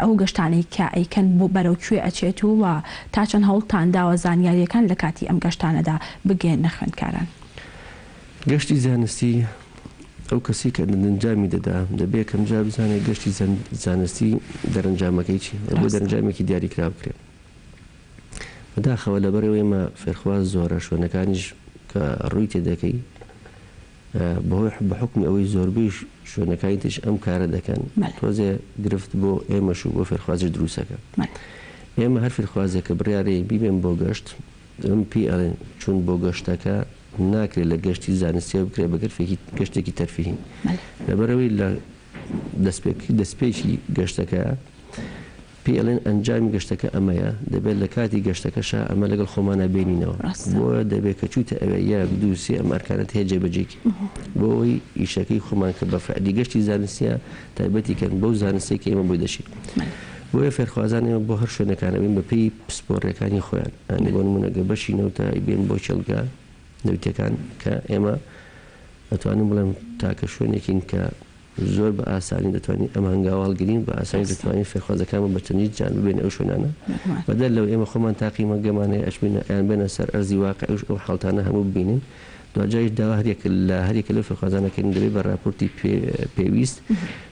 ئەو گەشتانەی کە ئەیکەن بۆ بەرەو کوێ ئەچێت و و تا چەند هەوڵتان داوە زانیاریەکان لە کاتی ئەم گەشتانەدا بگەیەننە خوێندکاران؟ گەشتی زانستی ئەو کەسەی کە ئەنجامی دەدا دەبێ یەکەم جار بزانێت گەشتی زانستی دەرەنجامەکەی چیە بۆ دەرەنجامێکی دیاریکراو بکرێت. بەداخەوە لەبەرئەوەی ئێمە فێرخواز زۆرە شوێنەکانیش کە ڕووی تێدەکەی بەهۆی بە حوکمی ئەوەی زۆربەی شوێنەکانی تریش ئەم کارە دەکەن تۆزێ گرفت بۆ ئێمەش و بۆ فێرخوازیش دروستەکە ئێمە هەر فێرخوازێک کە بڕیارەیە بیبێن بۆ گەشت ئەم پێی ئەڵێن چون بۆ گەشتەکە ناکرێت لە گەشتی زانستیەوە بکرێت بە گەرفێکی گەشتێکی تەرفیهی لەبەرئەوەی لە دەستپێکی گەشتەکە پێی ئەڵێن ئەنجامی گەشتەکە ئەمەیە، دەبێت لە کاتی گەشتەکەشا ئەمە لەگەڵ خۆمانا بێنینەوە، بۆیە دەبێت کە چوویتە ئەوێ یەک، دوو، سێ ئەم ئەرکانەت هەیە جێبەجێی کەی بۆ ئەوەی ئیشەکەی خۆمان کە بە فعلی گەشتی زانستیە تایبەتی کەن بەو زانستەی کە ئێمە بۆی دەچین. بۆیە فێرخوازان ئێمە بۆ هەر شوێنێکان ئەبین بە پێی پسپۆڕیەکانی خۆیان، یانی بۆ نموونە گەر بەشی نەوتە ئەیبێن بۆ کێڵگە نەوتیەکان کە ئێمە ئەتوانم بڵێم تاکە شوێنێکین کە زۆر بە ئاسانی دەتوانین ئەم هەنگاوە هەڵگرین، بە ئاسانی دەتوانین فێرخوازەکانمان بە چەندین جار ببەینە ئەو شوێنانە. بەدەر لەوەی ئێمە خۆمان تاقیمەگەمان هەیە ئەشبینە ئەیان بێنە سەر ئەرزی واقعیش ئەو حاڵتانە هەموو ببینن. دواجاریش داوا هەر یەک لە هەر یەکە لەو فێرخوازانە کەین دەبێت بە راپۆرتی پێویست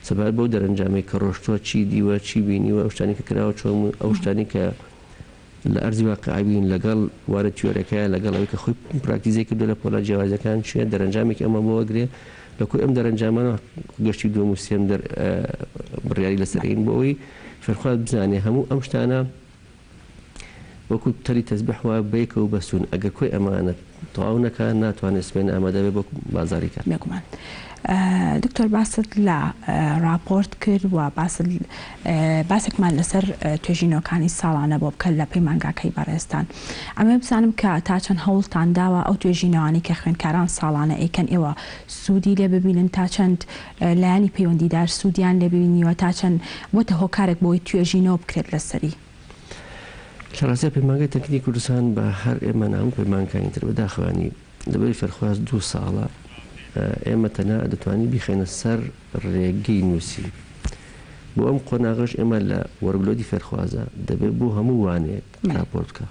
سەبارەت بەو دەرەنجامەی کە ڕۆشتووە چی دیوە، چی بینیوە، ئەو شتانەی کە کراوە چۆن بوون، ئەو شتانەی کە لە ئەرزی واقیع بین لەگەڵ وانە تیۆرەکەیە لەگەڵ ئەوەی کە خۆی پراکتیزەی کردووە لە پۆلە جیاوازەکان چیە دەرەنجامێکی ئەمە بۆ وەگرێ لە کۆی ئەم دەرەنجامانە گەشتی دووەم و سێم دەر بڕیاری لەسەر ئەین بۆ ئەوەی فێرخواز بزانێ هەموو ئەم شتانە وەکو تەلی تەزبیح وایە بەیەکەوە بەستوون ئەگەر کۆی ئەمانە تەواو نەکا ناتوانێت سبەینێ ئامادە بێ بۆ بازاڕی کار. بێگومان. دکتۆر باست لە ڕاپۆرت کرد و باست باسێکمان لەسەر توێژینەوەکانی ساڵانە بۆ بکە لە پەیمانگاکەی بەڕێزتان. ئەمەوێ بزانم کە تا چەند هەوڵتان داوە ئەو توێژینەوانەی کە خوێندکاران ساڵانە ئەیکەن ئێوە سوودی لێ ببینن تا چەند لایەنی پەیوەندیدار سوودیان لێ بینیوە تا چەند بۆتە هۆکارێک بۆی توێژینەوە بکرێت لەسەری؟ لە ڕاستیا پەیمانگای تەکنیکی کوردستان بە هەر ئێمە نا هەموو پەیمانگەکانی تر بەداخەوە یانی لەبەری فێرخواز دوو ساڵە ئێمە تەنها دەتوانین بیخەینە سەر ڕێگەی نووسین بۆ ئەم قۆناغەش ئێمە لە وەرگلۆدی فێرخوازە دەبێت بۆ هەموو وانەیەک ڕاپۆرت بکە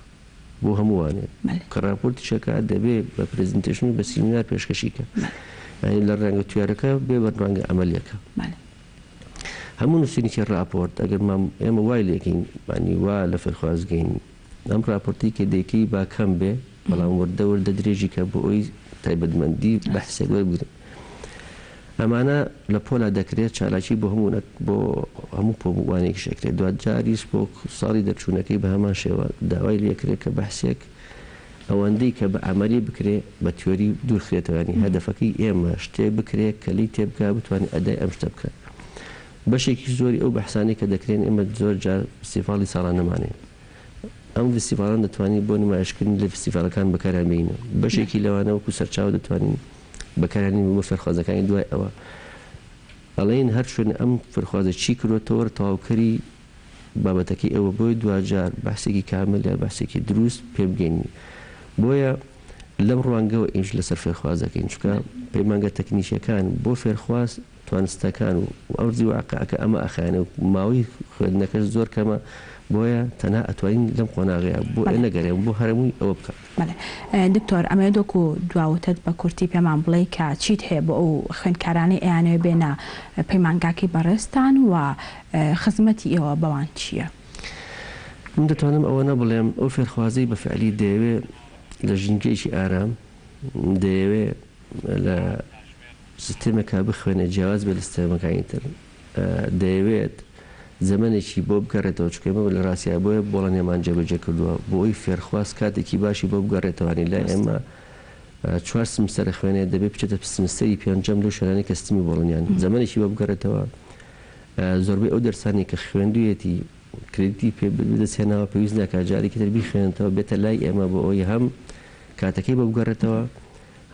بۆ هەموو وانەیەک کە ڕاپۆرتیش ئەکات دەبێ بە presentation و بە سیمینار پێشکەشی کە یانی لە ڕەنگە تیۆرەکە بێ بە ڕەنگە عەمەلیەکە. هەموو نووسینێکی ڕاپۆرت ئەگەر مام ئێمە وای لێکەین یانی وا لە فێرخواز گەین ئەم ڕاپۆرتەی کە دەیکەی با کەم بێ بەڵام وردە وردە درێژی کە بۆ ئەوی تایبەتمەندی بەحسێک وەربگرن ئەمانە لە پۆلا دەکرێت چالاکی بۆ هەموو بۆ هەموو پۆ وانەیەکیش ئەکرێت دواجاریش بۆ ساڵی دەرچوونەکەی بە هەمان شێوە داوای لێکرێت کە بەحسێک ئەوەندەی کە بە عەمەلی بکرێ بە تیۆری دوور خرێتەوە یانی هەدەفەکەی ئێمە شتێ بکرێ کە لێی تێبگا بتوانێ ئەدای ئەم شتە بکات بەشێکی زۆری ئەو بەحسانەی کە دەکرێن ئێمە زۆر جار فستیڤاڵی ساڵانەمان هەیە ئەم فستیڤاڵان دەتوانین بۆ نمایشکردن لە فستیڤاڵەکان بەکاریان بێنین بەشێکی لەوانە وەکو سەرچاوە دەتوانین بەکاریان بۆ فێرخوازەکانی دوای ئەوە ئەڵێین هەر شوێنێ ئەم فێرخوازە چی کردووە تەوەر تەواوکەری بابەتەکەی ئەوە بۆیە دواجار بەحسێکی کامل یا بەحسێکی دروست پێ بگەینی بۆیە لەم ڕوانگەوە ئیش لەسەر فێرخواز دەکەین چونکە پەیمانگە تەکنیکیەکان بۆ فێرخواز توانستەکان و ئەرزی واقعەکە ئەمە ئەخایەنێ و ماوەی خوێندنەکەش زۆر کەمە بۆیە تەنها ئەتوانین لەم قۆناغەیا بۆ ئێ نەگەرێم بۆ هەرەمووی ئەوە بکات. بەڵێ دکتۆر ئەمەوێت وەکو دوا وتەت بە کورتی پێمان بڵێی کە چیت هەیە بۆ ئەو خوێندکارانەی ئەیانەوێ بێنە پەیمانگاکەی بەڕێزتان و خزمەتی ئێوە بەوان چییە؟ من دەتوانم ئەوەنە بڵێم ئەو فێرخوازەی بە فعلی دەیەوێ لە ژینگەیەکی ئارام دەیەوێ لە سیستێمێکا بخوێنێ جیاواز بێ لە سیستێمەکانی تر دەیەوێت زەمەنێکی بۆ بگەڕێتەوە چونکە ئێمە لە ڕاستیا بۆیە بۆڵەنیامان جێبەجێ کردووە بۆ ئەوەی فێرخواز کاتێکی باشی بۆ بگەڕێتەوە یانی لای ئێمە چوار سمستەر ئەخوێنێ دەبێ بچێتە سمستەری پێنجەم لەو شوێنانەی کە سیستمی بۆڵۆنیان زەمەنێکی بۆ بگەڕێتەوە زۆربەی ئەو دەرسانەی کە خوێندوویەتی کرێدیتی پێ بەدەست هێناوە پێویست ناکات جارێکی تر بیخوێنێتەوە بێتە لای ئێمە بۆ ئەوەی هەم کاتەکەی بۆ بگەڕێتەوە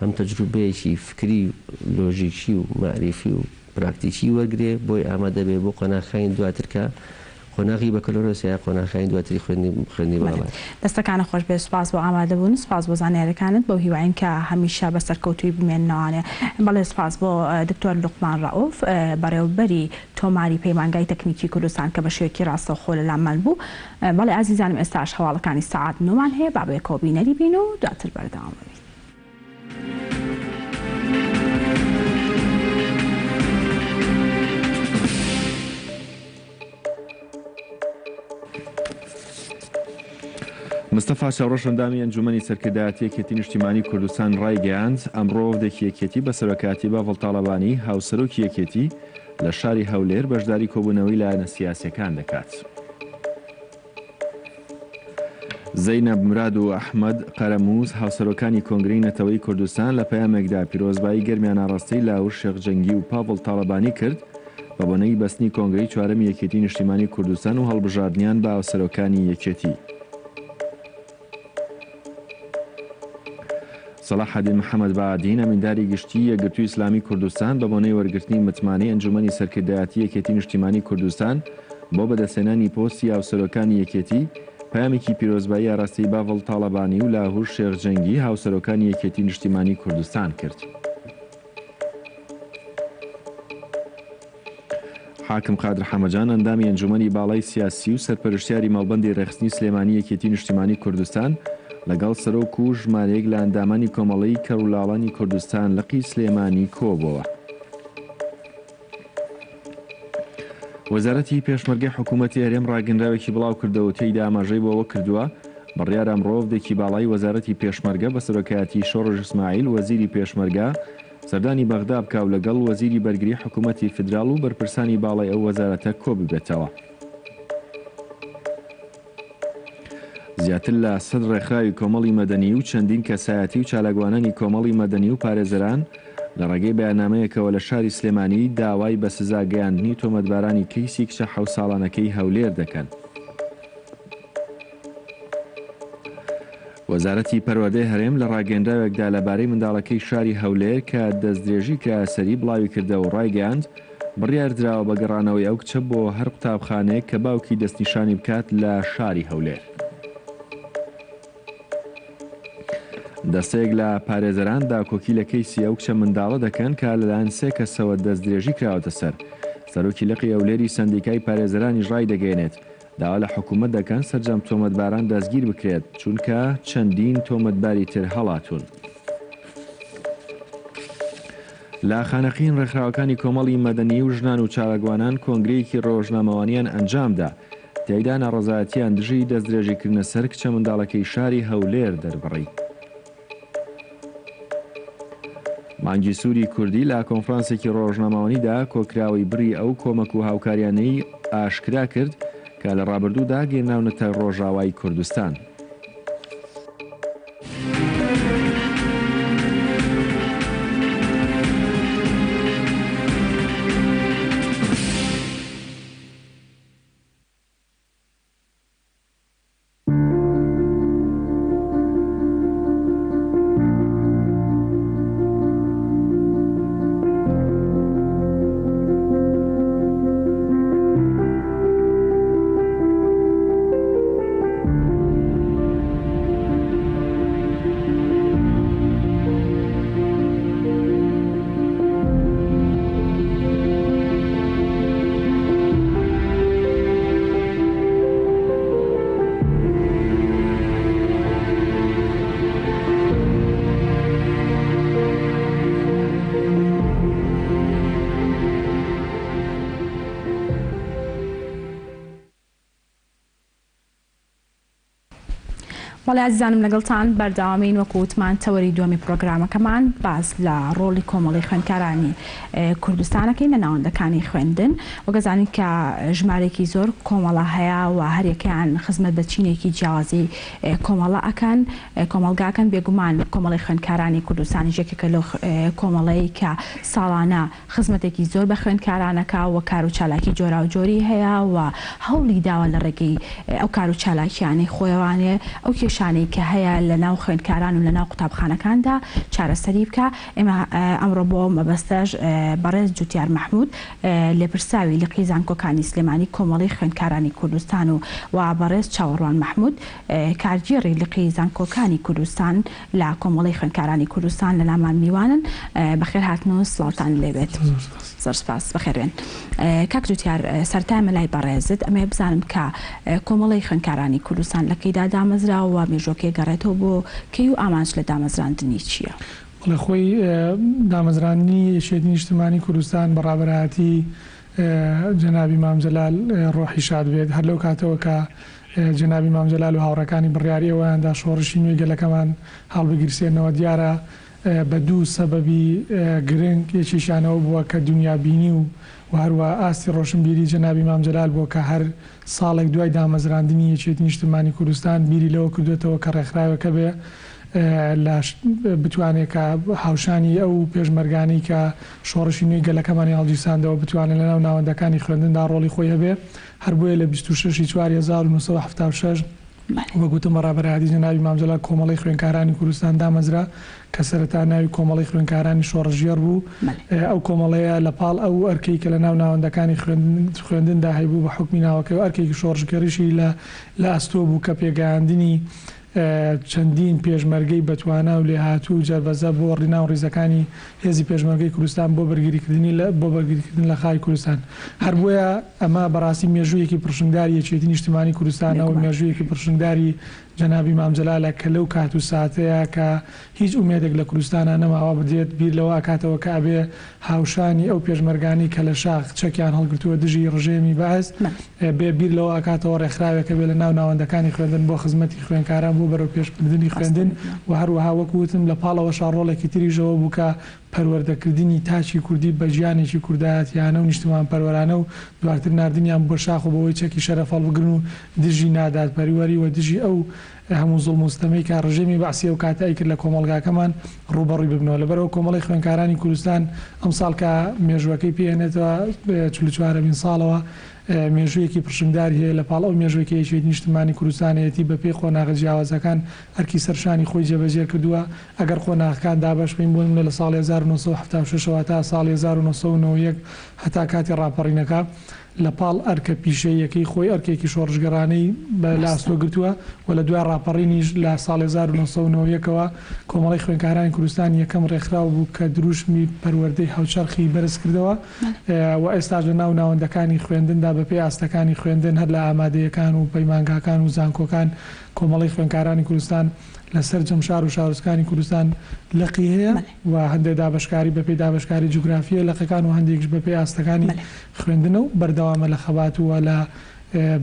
هەم تەجروبەیەکی فکری و لۆژیکی و مەعریفی و پراکتیکی وەرگرێ بۆی ئامادە بێ بۆ قۆناغەکانی دواتر کە قۆناغی بەکەلۆرۆسە یا قۆناغەکانی دواتری خوێندنی خوێندنی بەڵێ باڵایە. دەستەکانت خۆش بێت سوپاس بۆ ئامادەبوونت سوپاس بۆ زانیاریەکانت بەو هیواین کە هەمیشە بە سەرکەوتووی بمێننەوانێ بەڵێ سوپاس بۆ دکتۆر لوقمان ڕەئوف بەڕێوبەری تۆماری پەیمانگای تەکنیکی کوردستان کە بە شێوەیەکی ڕاستەوخۆ لەلامان بوو بەڵێ ئازیزانم ئێستاش هەواڵەکانی سەعات نۆمان هەیە با بەیەکەوە بینەری بین و دواتر بەردەوام بین. مستەفا چاوڕەش ئەندامی ئەنجومەنی سەرکردایەتی یەکێتی نیشتیمانی کوردستان ڕایگەیاند، ئەمڕۆ وەفدێکی یەکێتی بە سەرۆکایەتی باڤڵ تاڵەبانی هاوسەرۆکی یەکێتی لە شاری هەولێر بەشداری کۆبوونەوەی لایەنە سیاسیەکان دەکات. زەینەب موراد و ئەحمەد قەرەمووس هاوسەرۆکانی کۆنگرەی نەتەوەیی کوردستان لە پەیامێکدا پیرۆزبایی گەرمیان ئاڕاستەی لاهور شێخ جەنگی و پاڤڵ تاڵەبانی کرد بە بۆنەی بەستنی کۆنگرەی چوارەمی یەکێتی نیشتیمانی کوردستان و هەڵبژاردنیان بە هاوسەرۆکانی یەکێتی. سەڵاحەدین محەمەد بەعادین، ئەمینداری گشتیی یەکگرتووی ئیسلامی کوردستان بە بۆنەی وەرگرتنی متمانەی ئەنجوومەنی سەرکردایەتی یەکێتی نیشتیمانی کوردستان بۆ بەدەستهێنانی پۆستی هاوسەرۆکانی یەکێتی، پەیامێکی پیرۆزبایی ئاراستەی باڤڵ تاڵەبانی و لاهور شێخ جەنگی هاوسەرۆکانی یەکێتی نیشتیمانی کوردستان کرد. حاکم قادر حەمەجان، ئەندامی ئەنجوومەنی باڵای سیاسی و سەرپەرشتیاری مەڵبەندی رێکخستنی سلێمانی یەکێتی نیشتیمانی کوردستان، لەگەڵ سەرۆک و ژمارەیەک لە ئەندامانی کۆمەڵەی کەڕولاڵانی کوردستان لقی سلێمانی کۆبووەوە. وەزارەتی پێشمەرگەی حکوومەتی هەرێم ڕاگەنراوێکی بڵاوکردەوە و تێیدا ئاماژەی بۆ ئەوە کردووە، بڕیارە ئەمڕۆ وەفدێکی باڵای وەزارەتی پێشمەرگە بە سەرۆکایەتیی شۆڕش ئیسماعیل وەزیری پێشمەرگە سەردانی بەغدا بکا و لەگەڵ وەزیری بەرگری حکوومەتی فیدراڵ و بەرپرسانی باڵای ئەو وەزارەتە کۆببێتەوە. زیاتر لە سەد ڕێکخراوی کۆمەڵی مەدەنی و چەندین کەسایەتی و چالاکوانانی کۆمەڵی مەدەنی و پارێزەران لە ڕێگەی بەیاننامەیەکەوە لە شاری سلێمانی داوای بە سزا گەیاندنی تۆمەتبارانی کەیسی کچە حەوت ساڵانەکەی هەولێر دەکەن. وەزارەتی پەروەردەی هەرێم لە ڕاگەیەنراوێکدا لەبارەی منداڵەکەی شاری هەولێر کە دەستدرێژی کرایە سەری بڵاویکردەوە و ڕایگەیاند، بڕیاردراوە بە گەڕانەوەی ئەو کچە بۆ هەر قوتابخانەیەک کە باوکی دەستنیشانی بکات لە شاری هەولێر. دەستەیەک لە پارێزەران داکۆکی لە کەیسی ئەو کچە منداڵە دەکەن کە لەلایەن سێ کەسەوە دەستدرێژی کراوەتە سەر. سەرۆکی لقی هەولێری سەندیکای پارێزەرانیش ڕایدەگەیەنێت، داوا لە حکومەت دەکەن سەرجەم تۆمەتباران دەستگیر بکرێت، چونکە چەندین تۆمەتباری تر هەڵاتوون. لە خانەقین ڕێکخراوەکانی کۆمەڵی مەدەنی و ژنان و چالاکوانان کۆنگرەیەکی ڕۆژنامەوانیان ئەنجامدا، تیایدا ناڕەزایەتیان دژی دەستدرێژیکردنە سەر کچە منداڵەکەی شاری هەولێر دەربڕی. مانگی سووری کوردی لە کۆنفرانسێکی ڕۆژنامەوانیدا کۆکراوەی بڕی ئەو کۆمەک و هاوکاریانەی ئاشکرا کرد کە لە ڕابردوودا گەیەنراونەتە ڕۆژاوای کوردستان. بەڵێ ئازیزانم لەگەڵتان بەردەوامین وەکو وتمان تەوەری دووەمی پرۆگرامەکەمان باس لە ڕۆڵی کۆمەڵی خوێندکارانی کوردستانەکەین لە ناوەندەکانی خوێندن وەک ئەزانین کە ژمارەیەکی زۆر کۆمەڵە هەیە و هەریەکەیان خزمەت بە چینێکی جیاوازی کۆمەڵە ئەکەن کۆمەڵگاکەن بێگومان کۆمەڵی خوێندکارانی کوردستانیش یەکێکە لەو کۆمەڵەی کە ساڵانە خزمەتێکی زۆر بە خوێندکاران ئەکا و کار و چالاکی جۆراوجۆری هەیە و هەوڵی داوە لە ڕێگەی ئەو کار و چالاکیانەی خۆیەوانێ ئەو کێشانەی کە هەیە لە ناو خوێندکاران و لە ناو قوتابخانەکاندا چارەسەری بکا. ئێمە ئەمڕۆ بۆ ئەو مەبەستەش بەڕێز جوتیار مەحمود لێپرساوی لقی زانکۆکانی سلێمانی کۆمەڵەی خوێندکارانی کوردستان و و بەڕێز چاوەڕوان مەحمود کارگێڕی لقی زانکۆکانی کوردستان لە کۆمەڵەی خوێندکارانی کوردستان لە لامان میوانن بەخێر هاتن و سڵاوتان لێبێت. زۆر سپاس بەخێر بێن. کاک جوتیار سەرەتا ئێمە لای بەڕێزت ئەمەوێ بزانم کە کۆمەڵەی خوێندکارانی کوردستان لە کەیدا دامەزراوە و مێژووەکەی گەڕێتەوە بۆ کەی و ئامانج لە دامەزراندنی چییە؟ بەڵێ خۆی دامەزراندنی یەکێتی نیشتمانی کوردستان بە ڕابەرایەتی جەنابی مام جەلال ڕۆحی شاد بێت هەر لەو کاتەوە کە جەنابی مام جەلال و هاوڕێکانی بڕیاری ئەوەیان دا شۆڕشی نوێی گەلەکەمان هەڵبگیرسێنەوە دیارە بە دوو سەبەبی گرنگ یەکێکیان ئەوە بووە کە دونیابینی و و هەروەها ئاستی ڕۆشنبیری جەنابی مام جەلال بووە کە هەر ساڵێک دوای دامەزراندنی یەکێتی نیشتمانی کوردستان بیری لەوە کردۆتەوە کە ڕێکخراوێکە بێ لە بتوانێ کە هاوشانی ئەو پێشمەرگانەی کە شۆڕشی نوێی گەلەکەمانی هەڵگیرساندەوە بتوانێ لەناو ناوەندەکانی خوێندندا ڕۆڵی خۆی هەبێ هەر بۆیە لە 26 ی چواری 1976 وەک وتم بە ڕابەرایەتی جەنابی مام جەلال کۆمەڵەی خوێندکارانی کوردستان دامەزرا کە سەرەتا ناوی کۆمەڵەی خوێندکارانی شۆڕشگێڕ بوو. ئەو کۆمەڵەیە لە پاڵ ئەو ئەرکەی کە لە ناو ناوەندەکانی خوێندندا هەیبوو بە حوکمی ناوەکەی و ئەرکێکی شۆڕشگێڕیشی لە لە ئەستۆ بوو کە پێگەیاندنی چەندین پێشمەرگەی بەتوانا و لێهاتوو و جەربەزە بۆ ناو ڕیزەکانی هێزی پێشمەرگەی کوردستان بۆ بەرگریکردنی لە بۆ بەرگریکردن لە خاکی کوردستان. هەر بۆیە ئەمە بەڕاستی مێژوویەکی پڕشنگداری یەکێتی نیشتمانی کوردستانە و مێژوویەکی پڕشنگداری جەنابی مام جەلالە کە لەو کات و ساتەیا کە هیچ ئومێدێک لە کوردستانا نەماوە بدێت بیر لەوە ئەکاتەوە کە ئەبێ هاوشانی ئەو پێشمەرگانەی کە لە شاخ چەکیان هەڵگرتووە دژی ڕژێمی بەعس بێ بیر لەوە ئەکاتەوە ڕێکخراوێک هەبێ لە ناو ناوەندەکانی خوێندن بۆ خزمەتی خوێنکاران بۆ. بۆ بەرەوپێشبردنی خوێندن و هەروەها وەکو وتم لە پاڵ ئەوەشا ڕۆڵێکی تریش ئەوە بوو کە پەروەردەکردنی تاکی کوردی بە گیانێکی کوردایەتیانە و نیشتمانپەروەرانە و دواتر ناردنیان بۆ شاخ و بەوەی چەکی شەرەف هەڵبگرن و دژی نادادپەروەری و دژی ئەو هەموو زوڵم و ستەمەی کە ڕژێمی بەعسی ئەو کاتە ئەیکرد لە کۆمەڵگاکەمان ڕووبەڕووی ببنەوە. لەبەرئەوە کۆمەڵەی خوێندکارانی کوردستان ئەمساڵ کە مێژووەکەی پێ ئەنێتەوە 44 ەمین ساڵەوە مێژوویەکی پڕشنگداری هەیە لە پاڵ ئەو مێژووەی کە یەکێتی نیشتمانی کوردستان هەیەتی بە پێی قۆناغە جیاوازەکان ئەرکی سەرشانی خۆی جێبەجێ کردووە ئەگەر قۆناغەکان دابەش بکەین بۆ نمونە لە ساڵی 1976 ەوە تا ساڵی 1991 هەتا کاتی ڕاپەڕینەکە لە پاڵ ئەرکە پیشەییەکەی خۆی ئەرکێکی شۆڕشگێڕانەی بە لە ئەستۆ گرتووە و لە دوای ڕاپەڕینیش لە ساڵی 1991 ەوە کۆمەڵەی خوێندکارانی کوردستان یەکەم ڕێکخراو بوو کە دروشمی پەروەردەی هاوچەرخی بەرز کردەوە و ئێستاش لە ناو ناوەندەکانی خوێندندا بە پێی ئاستەکانی خوێندن هەر لە ئامادەیەکان و پەیمانگاکان و زانکۆکان کۆمەڵەی خوێندکارانی کوردستان لە سەرجەم شار و شارۆچکانی کوردستان لقی هەیە و هەندێک دابەشکاری بە پێی دابەشکاری جوگرافییە لقەکان و هەندێکیش بە پێی ئاستەکانی خوێندنە و بەردەوامە لە خەبات و لە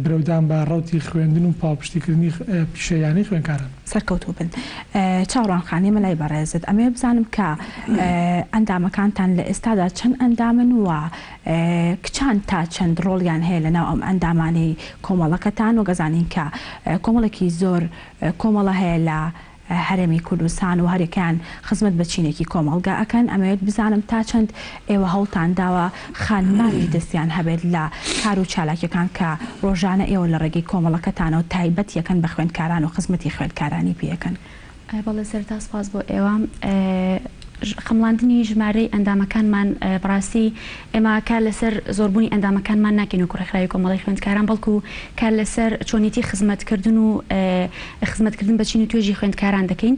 برەودان بە ڕەوتی خوێندن و پاڵپشتیکردنی پیشەییانەی خوێندکاران. سەرکەوتوو بن. چاوەڕوان خان ئێمە لای بەڕێزت ئەمەوێ بزانم کە ئەندامەکانتان لە ئێستادا چەند ئەندامن و کچان تا چەند ڕۆڵیان هەیە لە ناو ئەم ئەندامانەی کۆمەڵەکەتان وەک ئەزانین کە کۆمەڵێکی زۆر کۆمەڵە هەیە لە هەرێمی کوردستان و هەریەکەیان خزمەت بە چینێکی کۆمەڵگا ئەکەن، ئەمەوێت بزانم تا چەند ئێوە هەوڵتان داوە خانمانیش دەستیان هەبێت لە کار و چالاکیەکان کە ڕۆژانە ئێوە لە ڕێگەی کۆمەڵەکەتانەوە تایبەت یەکەن بە خوێندکاران و خزمەتی خوێندکارانی پێ ئەکەن؟ بەڵێ سەرەتا سوپاس بۆ ئێوە. خەمڵاندنی ژمارەی ئەندامەکانمان بەڕاستی ئێمە کار لەسەر زۆربوونی ئەندامەکانمان ناکەین وەکو ڕێکخراوی کۆمەڵەی خوێندکاران بەڵکو کار لەسەر چۆنیەتی خزمەتکردن و خزمەتکردن بە چین و توێژی خوێندکاران دەکەین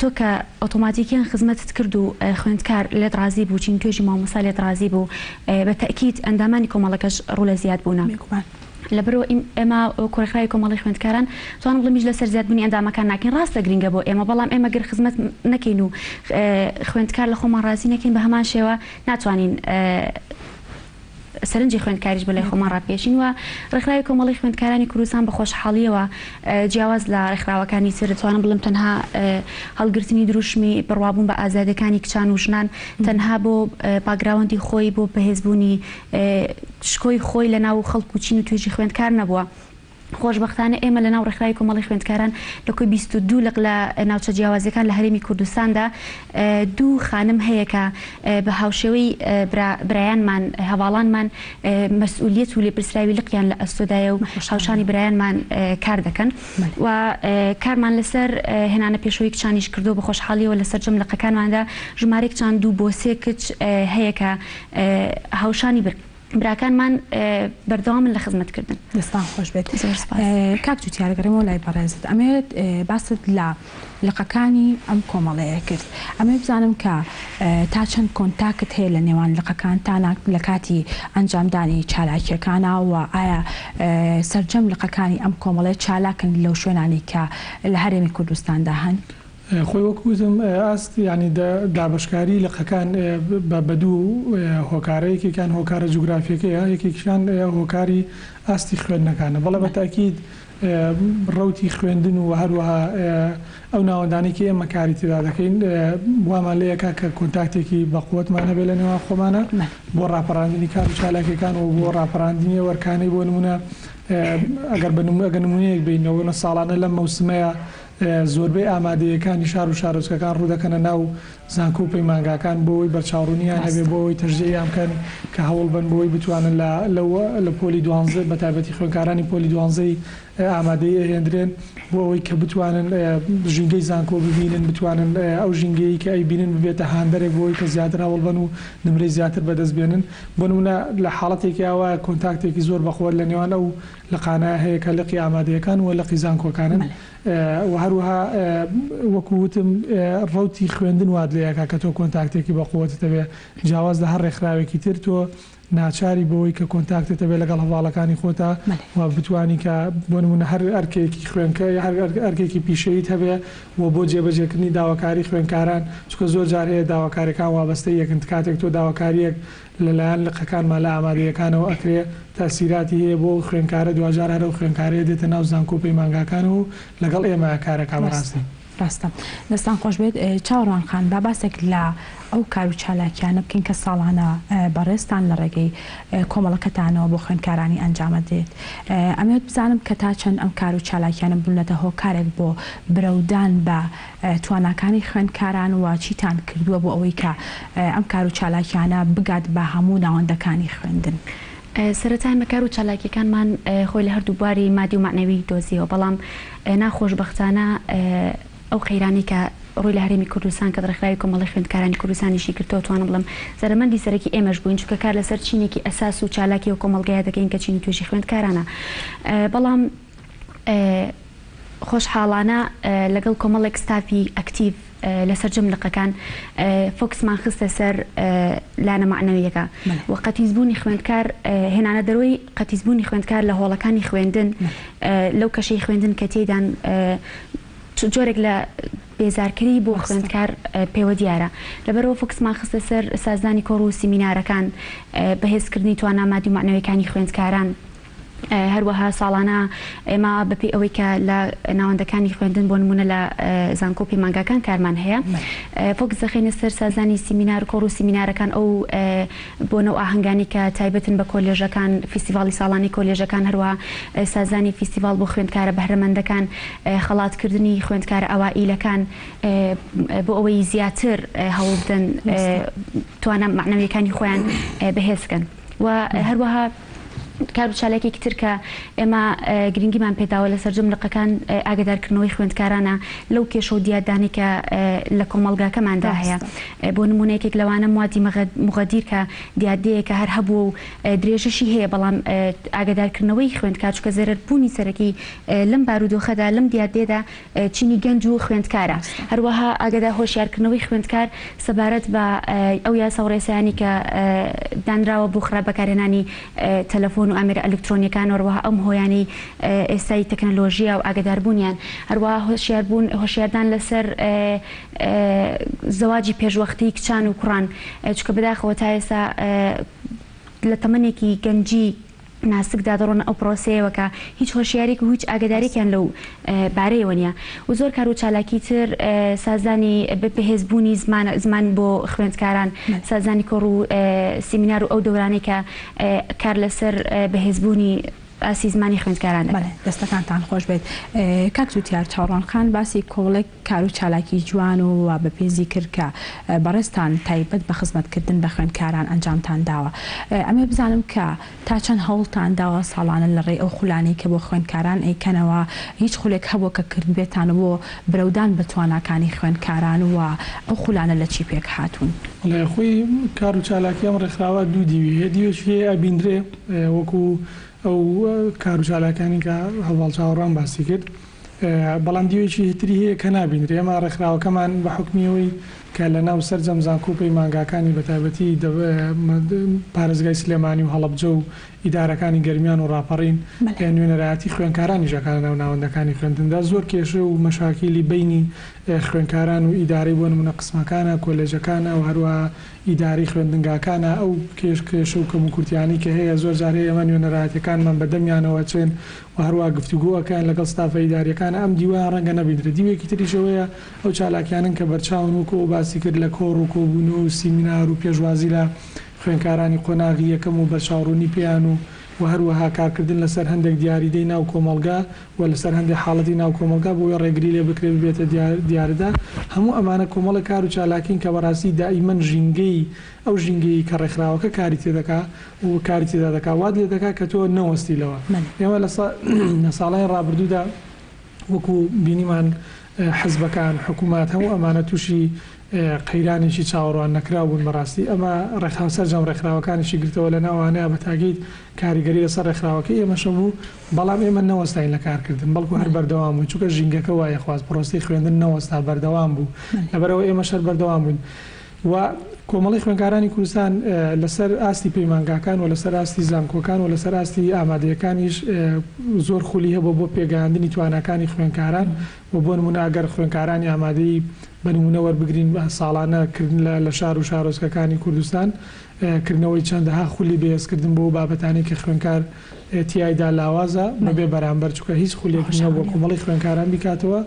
تۆ کە ئۆتۆماتیکیان خزمەتت کرد و خوێندکار لێت ڕازی بوو چین توێژی مامۆستا لێت ڕازی بوو بە تەئکید ئەندامانی کۆمەڵەکەش ڕوو لە زیاد بوونە. بێگومان. لەبەرئەوە ئێمە وەکو ڕێکخراوی کۆمەڵەی خوێندکاران توانم بڵێم هیچ لەسەر زیادبوونی ئەندامەکان ناکەین ڕاستە گرنگە بۆ ئێمە بەڵام ئێمە گەر خزمەت نەکەین و خوێندکار لە خۆمان ڕازی نەکەین بە هەمان شێوە ناتوانین سەرنجی خوێندکاریش بەلای خۆمان ڕابکێشین و ڕێکخراوی کۆمەڵی خوێندکارانی کوردستان بە خۆشحاڵیەوە جیاواز لە ڕێکخراوەکانی تر توانم بڵێم تەنها هەڵگرتنی دروشمی بڕوابوون بە ئازادیەکانی کچان و ژنان تەنها بۆ باگراوەندی خۆی بۆ بەهێزبوونی شکۆی خۆی لە ناو خەڵک و چین و توێژی خوێندکار نەبووە. خۆشبەختانە ئێمە لە ناو ڕێکخراوی کۆمەڵی خوێندکاران لە کۆی 22 لق لە ناوچە جیاوازەکان لە هەرێمی کوردستاندا دوو خانم هەیە کە بە هاوشێوەی برایانمان هەڤاڵانمان مەسئولیەت و لێپرسراوی لقیان لە ئەستۆدایە و هاوشانی برایانمان کار دەکەن و کارمان لەسەر هێنانە پێشەوەی کچانیش کردووە بە خۆشحاڵیەوە لە سەرجەم لقەکانماندا ژمارەی کچان دوو بۆ سێ کچ هەیە کە هاوشانی براکانمان بەردەوامن لە خزمەتکردن. دەستان خۆش بێت. زۆر سپاس. کاک جوتیار گەڕێمەوە لای بەڕێزت ئەمەوێت باست لە لقەکانی ئەم کۆمەڵەیە کرد ئەمەوێت بزانم کە تا چەند کۆنتاکت هەیە لە نێوان لقەکانتانا لە کاتی ئەنجامدانی چالاکیەکانا و ئایا سەرجەم لقەکانی ئەم کۆمەڵەیە چالاکن لەو شوێنانەی کە لە هەرێمی کوردستاندا هەن؟ خۆی وەک وتم ئاست یانی دابەشکاری لقەکان بە دوو هۆکارە یەکێکیان هۆکارە جوگرافیەکەیە یەکێکیشان هۆکاری ئاستی خوێندنەکانە بەڵێ بە تاکید ڕەوتی خوێندن و هەروەها ئەو ناوەندانەی کە ئێمە کاری تێدا دەکەین وامان لێ ئەکا کە کۆنتاکتێکی بەقوەتمان هەبێ لە نێوان خۆمانە بۆ ڕاپەڕاندنی کار و چالاکیەکان و بۆ ڕاپەڕاندنی ئەو ئەرکانەی بۆ نمونە ئەگەر بە ئەگەر نمونەیەک بینەوە ساڵانە لەم مەوسمەیە زۆربەی ئامادەییەکانی شار و شارۆچکەکان ڕوودەکەنە ناو زانکۆ و پەیمانگاکان بۆ ئەوەی بەرچاوڕوونییان هەبێت، بۆ ئەوەی تەشجیعیان بکەن کە هەوڵبەن بۆ ئەوەی بتوانن لە لە پۆلی دوانزە بە تایبەتی خوێندکارانی پۆلی دوانزەی ئامادەیی ئەهێندرێن بۆ ئەوەی کە بتوانن ژینگەی زانکۆ ببینن، بتوانن ئەو ژینگەیەی کە ئەیبینن ببێتە هاندەرێک بۆ ئەوەی کە زیاتر هەوڵبەن و نمرەی زیاتر بەدەست بێنن. بۆ نموونە لە حاڵەتێکی ئاوا کۆنتاکتێکی زۆر بەقوەت لە نێوان ئەو لقانە هەیە کە لقی ئامادەیەکان و لقی زانکۆکانن و هەروەها وەکو وتم ڕەوتی خوێندن وات لێ ئەکا کە تۆ کۆنتاکتێکی بە قوەتت هەبێ جیاواز لە هەر ڕێکخراوێکی تر تۆ. ناچاری بەوەی کە کۆنتاکتت هەبێت لەگەڵ هەڤاڵەکانی خۆتا و بتوانی کە بۆ نموونە هەر ئەرکێکی خوێندکە هەر ئەرکێکی پیشەییت هەبێ و بۆ جێبەجێکردنی داواکاری خوێندکاران چونکە زۆر جار هەیە داواکاریەکان وابەستەی یەکن کاتێک تۆ داواکاریەک لەلایەن لقەکانمان لە ئامادەیەکانەوە ئەکرێ تەئسیراتی هەیە بۆ ئەو خوێندکارە دواجار هەر ئەو خوێندکارەیە دێتە ناو زانکۆ و پەیمانگاکانەوە و لەگەڵ ئێمەیا کارەکا بەڕاستی. ڕاستە. دەستان خۆش بێت. چاوەڕوان خان با باسێک لە ئەو کار و چالاکیانە بکەین کە ساڵانە بەڕێزتان لە ڕێگەی کۆمەڵەکەتانەوە بۆ خوێندکارانی ئەنجام ئەدرێت. ئەمەوێت بزانم کە تا چەند ئەم کار و چالاکیانە بوونەتە هۆکارێک بۆ برەودان بە تواناکانی خوێندکاران و چیتان کردووە بۆ ئەوەی کە ئەم کار و چالاکیانە بگات بە هەموو ناوەندەکانی خوێندن؟ سەرەتا ئێمە کار و چالاکیەکانمان خۆی لە هەردوو بواری مادی و مەعنەوی دۆزیەوە، بەڵام نا خۆشبەختانە ئەو قەیرانەی کە ڕووی لە هەرێمی کوردستان کرد ڕێکخراوی کۆمەڵەی خوێندکارانی کوردستانیشی گرتەوە توانم بڵێم زەرەمەندی سەرەکی ئێمەش بووین چونکە کار لەسەر چینێکی ئەساس و چالاکی ئەو کۆمەڵگایە دەکەین کە چینی توێژی خوێندکارانە بەڵام خۆشحاڵانە لەگەڵ کۆمەڵێک ستافی ئەکتیڤ لە سەرجەم لقەکان فۆکسمان خستە سەر لایەنە مەعنەوییەکە و قەتیسبوونی خوێندکار، هێنانە دەرەوەی قەتیسبوونی خوێندکار لە هۆڵەکانی خوێندن، لەو کەشەی خوێندن کە تێیدان جۆرێک لە بێزارکەری بۆ خوێندکار پێوە دیارە. لەبەرئەوە فۆکسمان خستە سەر سازدانی کۆڕ و سیمینارەکان، بەهێزکردنی توانا مادی و مەعنەوییەکانی خوێندکاران. هەروەها ساڵانە ئێمە بەپێی ئەوەی کە لە ناوەندەکانی خوێندن بۆ نموونە لە زانکۆ و پەیمانگاکان کارمان هەیە فۆکس دەخەینە سەر سازدانی سیمینار کۆڕ و سیمینارەکان ئەو بۆنە و ئاهەنگانی کە تایبەتن بە کۆلێژەکان فیستیڤاڵی ساڵانەی کۆلێژەکان هەروەها سازدانی فیستیڤاڵ بۆ خوێندکارە بەهرەمەندەکان خەڵاتکردنی خوێندکارە ئەوائیلەکان بۆ ئەوەی زیاتر هەوڵ بدەن توانا مەعنەویەکانی خۆیان بەهێز بکەن و هەروەها کار و چالاکیەکی تر کە ئێمە گرنگیمان پێداوە لە سەرجەم لقەکان ئاگادارکردنەوەی خوێندکارانە لەو کێشە و دیاردانەی کە لە کۆمەڵگاکەماندا هەیە بۆ نمونە یەکێک لەوانە موادی مغەدیر کە دیاردەیەکە هەر هەبووە و درێژەشی هەیە بەڵام ئاگادارکردنەوەی خوێندکار چونکە زەرەربوونی سەرەکی لەم بارودۆخەدا لەم دیاردەیەدا چینی گەنج و خوێندکارە، هەروەها ئاگادار هۆشیارکردنەوەی خوێندکار سەبارەت بە ئەو یاسا و ڕێسایانەی کە دانراوە بۆ خراپ بەکارهێنانی تەلەفۆن و ئامێرە ئەلکترۆنیەکان و هەروەها ئەم هۆیانەی ئێستای تەکنەلۆژیا و ئاگاداربوونیان، هەروەها هۆشیاربوون هۆشیاردان لەسەر زەواجی پێشوەختی کچان و کوڕان چونکە بەداخەوە تا ئێستا لە تەمەنێکی گەنجی ناسکدا دەڕۆنە ئەو پرۆسەیەوە کە هیچ هۆشیاریەک و هیچ ئاگاداریەکیان لەو بارەیەوە نیە و زۆر کار و چالاکی تر سازدانی بەهێز بوونی زمان زمان بۆ خوێندکاران سازدانی کۆڕ و سیمینار و ئەو دەورانەی کە کار لەسەر بەهێز بوونی ئاستی زمانی خوێندکاران دەکەن. بەڵێ دەستەکانتان خۆش بێت کاک جوتیار چاوەڕوان خان باسی کۆڵێک کار و چالاکی جوان و بەپێزی کرد کە بەڕێزتان تایبەت بە خزمەتکردن بە خوێندکاران ئەنجامتان داوە. ئەمەوێت بزانم کە تا چەند هەوڵتان داوە ساڵانە لە ڕێی ئەو خولانەی کە بۆ خوێندکاران ئەیکەنەوە هیچ خولێک هەبووە کە کردبێتان بۆ برەودان بە تواناکانی خوێندکاران و ئەو خولانە لە چی پێکهاتوون؟ بەڵێ خۆی کار و چالاکی ئەم ڕێکخراوە دوو دیوی هەیە، دیوێکی هەیە ئەبینرێ وەکو ئەو کار و چالاکیانەی کە هەڤاڵ چاوەڕوان باسی کرد، بەڵام دیوێکی تری هەیە کە نابینرێ، ئێمە ڕێکخراوەکەمان بە حوکمی ئەوەی کە لە ناو سەرجەم زانکۆ و پەیمانگاکانی بە تایبەتی پارێزگای سلێمانی و هەڵەبجە و ئیدارەکانی گەرمیان و ڕاپەڕین نوێنەرایەتی خوێندکارانیش ئەکا لە ناو ناوەندەکانی خوێندندا زۆر کێشە و مەشاکیلی بەینی خوێندکاران و ئیدارەی بۆ نمونە قسمەکانە کۆلێژەکانە و هەروەها ئیدارەی خوێندنگاکانە ئەو کێش کێشە و کەموکورتیانەی کە هەیە زۆر جار هەیە ئێمە نوێنەرایەتیەکانمان بە دەمیانەوە ئەچێن و هەروا گفتوگۆ ئەکەن لەگەڵ ستافە ئیداریەکان ئەم دیوەیان ڕەنگە نەبیندرێت دیوێکی تریش ئەوەیە ئەو چالاکیانەن کە بەرچاون وەکو ئەو باسی کرد لە کۆڕ و کۆبوونەوە و سیمینار و پێشوازی لە خوێندکارانی قۆناغی یەکەم و بەرچاوڕوونی پێیان و و هەروەها کارکردن لەسەر هەندێک دیاریدەی ناو کۆمەڵگا و لەسەر هەندێک حاڵەتی ناو کۆمەڵگا بۆ ئەوەی ڕێگری لێ بکرێت ببێتە دیاردە هەموو ئەمانە کۆمەڵێک کار و چالاکین کە بەڕاستی دائیمەن ژینگەی ئەو ژینگەیەی کە ڕێکخراوەکە کاری تێدەکا و کاری تێدا دەکا وات لێ دەکا کە تۆ نەوەستی لەوە. ئێمە لە ساڵانی ڕابردوودا وەکو بینیمان حزبەکان، حکومەت هەموو ئەمانە تووشی قەیرانێکی چاوەڕوان نەکراو بوون بەڕاستی ئەمە ڕێکخراو سەرجەم ڕێکخراوەکانیشی گرتەوە لە ناوانەیە بە تاکید کاریگەری لەسەر ڕێکخراوەکەی ئێمەش هەبوو بەڵام ئێمە نەوەستاین لە کارکردن بەڵکو هەر بەردەوام بووین چونکە ژینگەکە وایە خواست پرۆسەی خوێندن نەوەستا بەردەوام بوو لەبەرئەوە ئێمەش هەر بەردەوام بووین. و کۆمەڵەی خوێندکارانی کوردستان لەسەر ئاستی پەیمانگاکان و لەسەر ئاستی زانکۆکان و لەسەر ئاستی ئامادەیەکانیش زۆر خولی هەبووە بۆ پێگەیاندنی تواناکانی خوێندکاران و بۆ نموونە ئەگەر خوێندکارانی ئامادەیی بە نموونە وەربگرین ساڵانە کردن لە شار و شارۆچکەکانی کوردستان کردنەوەی چەندەها خولی بەهێزکردن بۆ ئەو بابەتانەی کە خوێندکار تیایدا لاوازە بەبێ بەرامبەر چونکە هیچ خولێک نییە بۆ کۆمەڵی خوێندکاران بیکاتەوە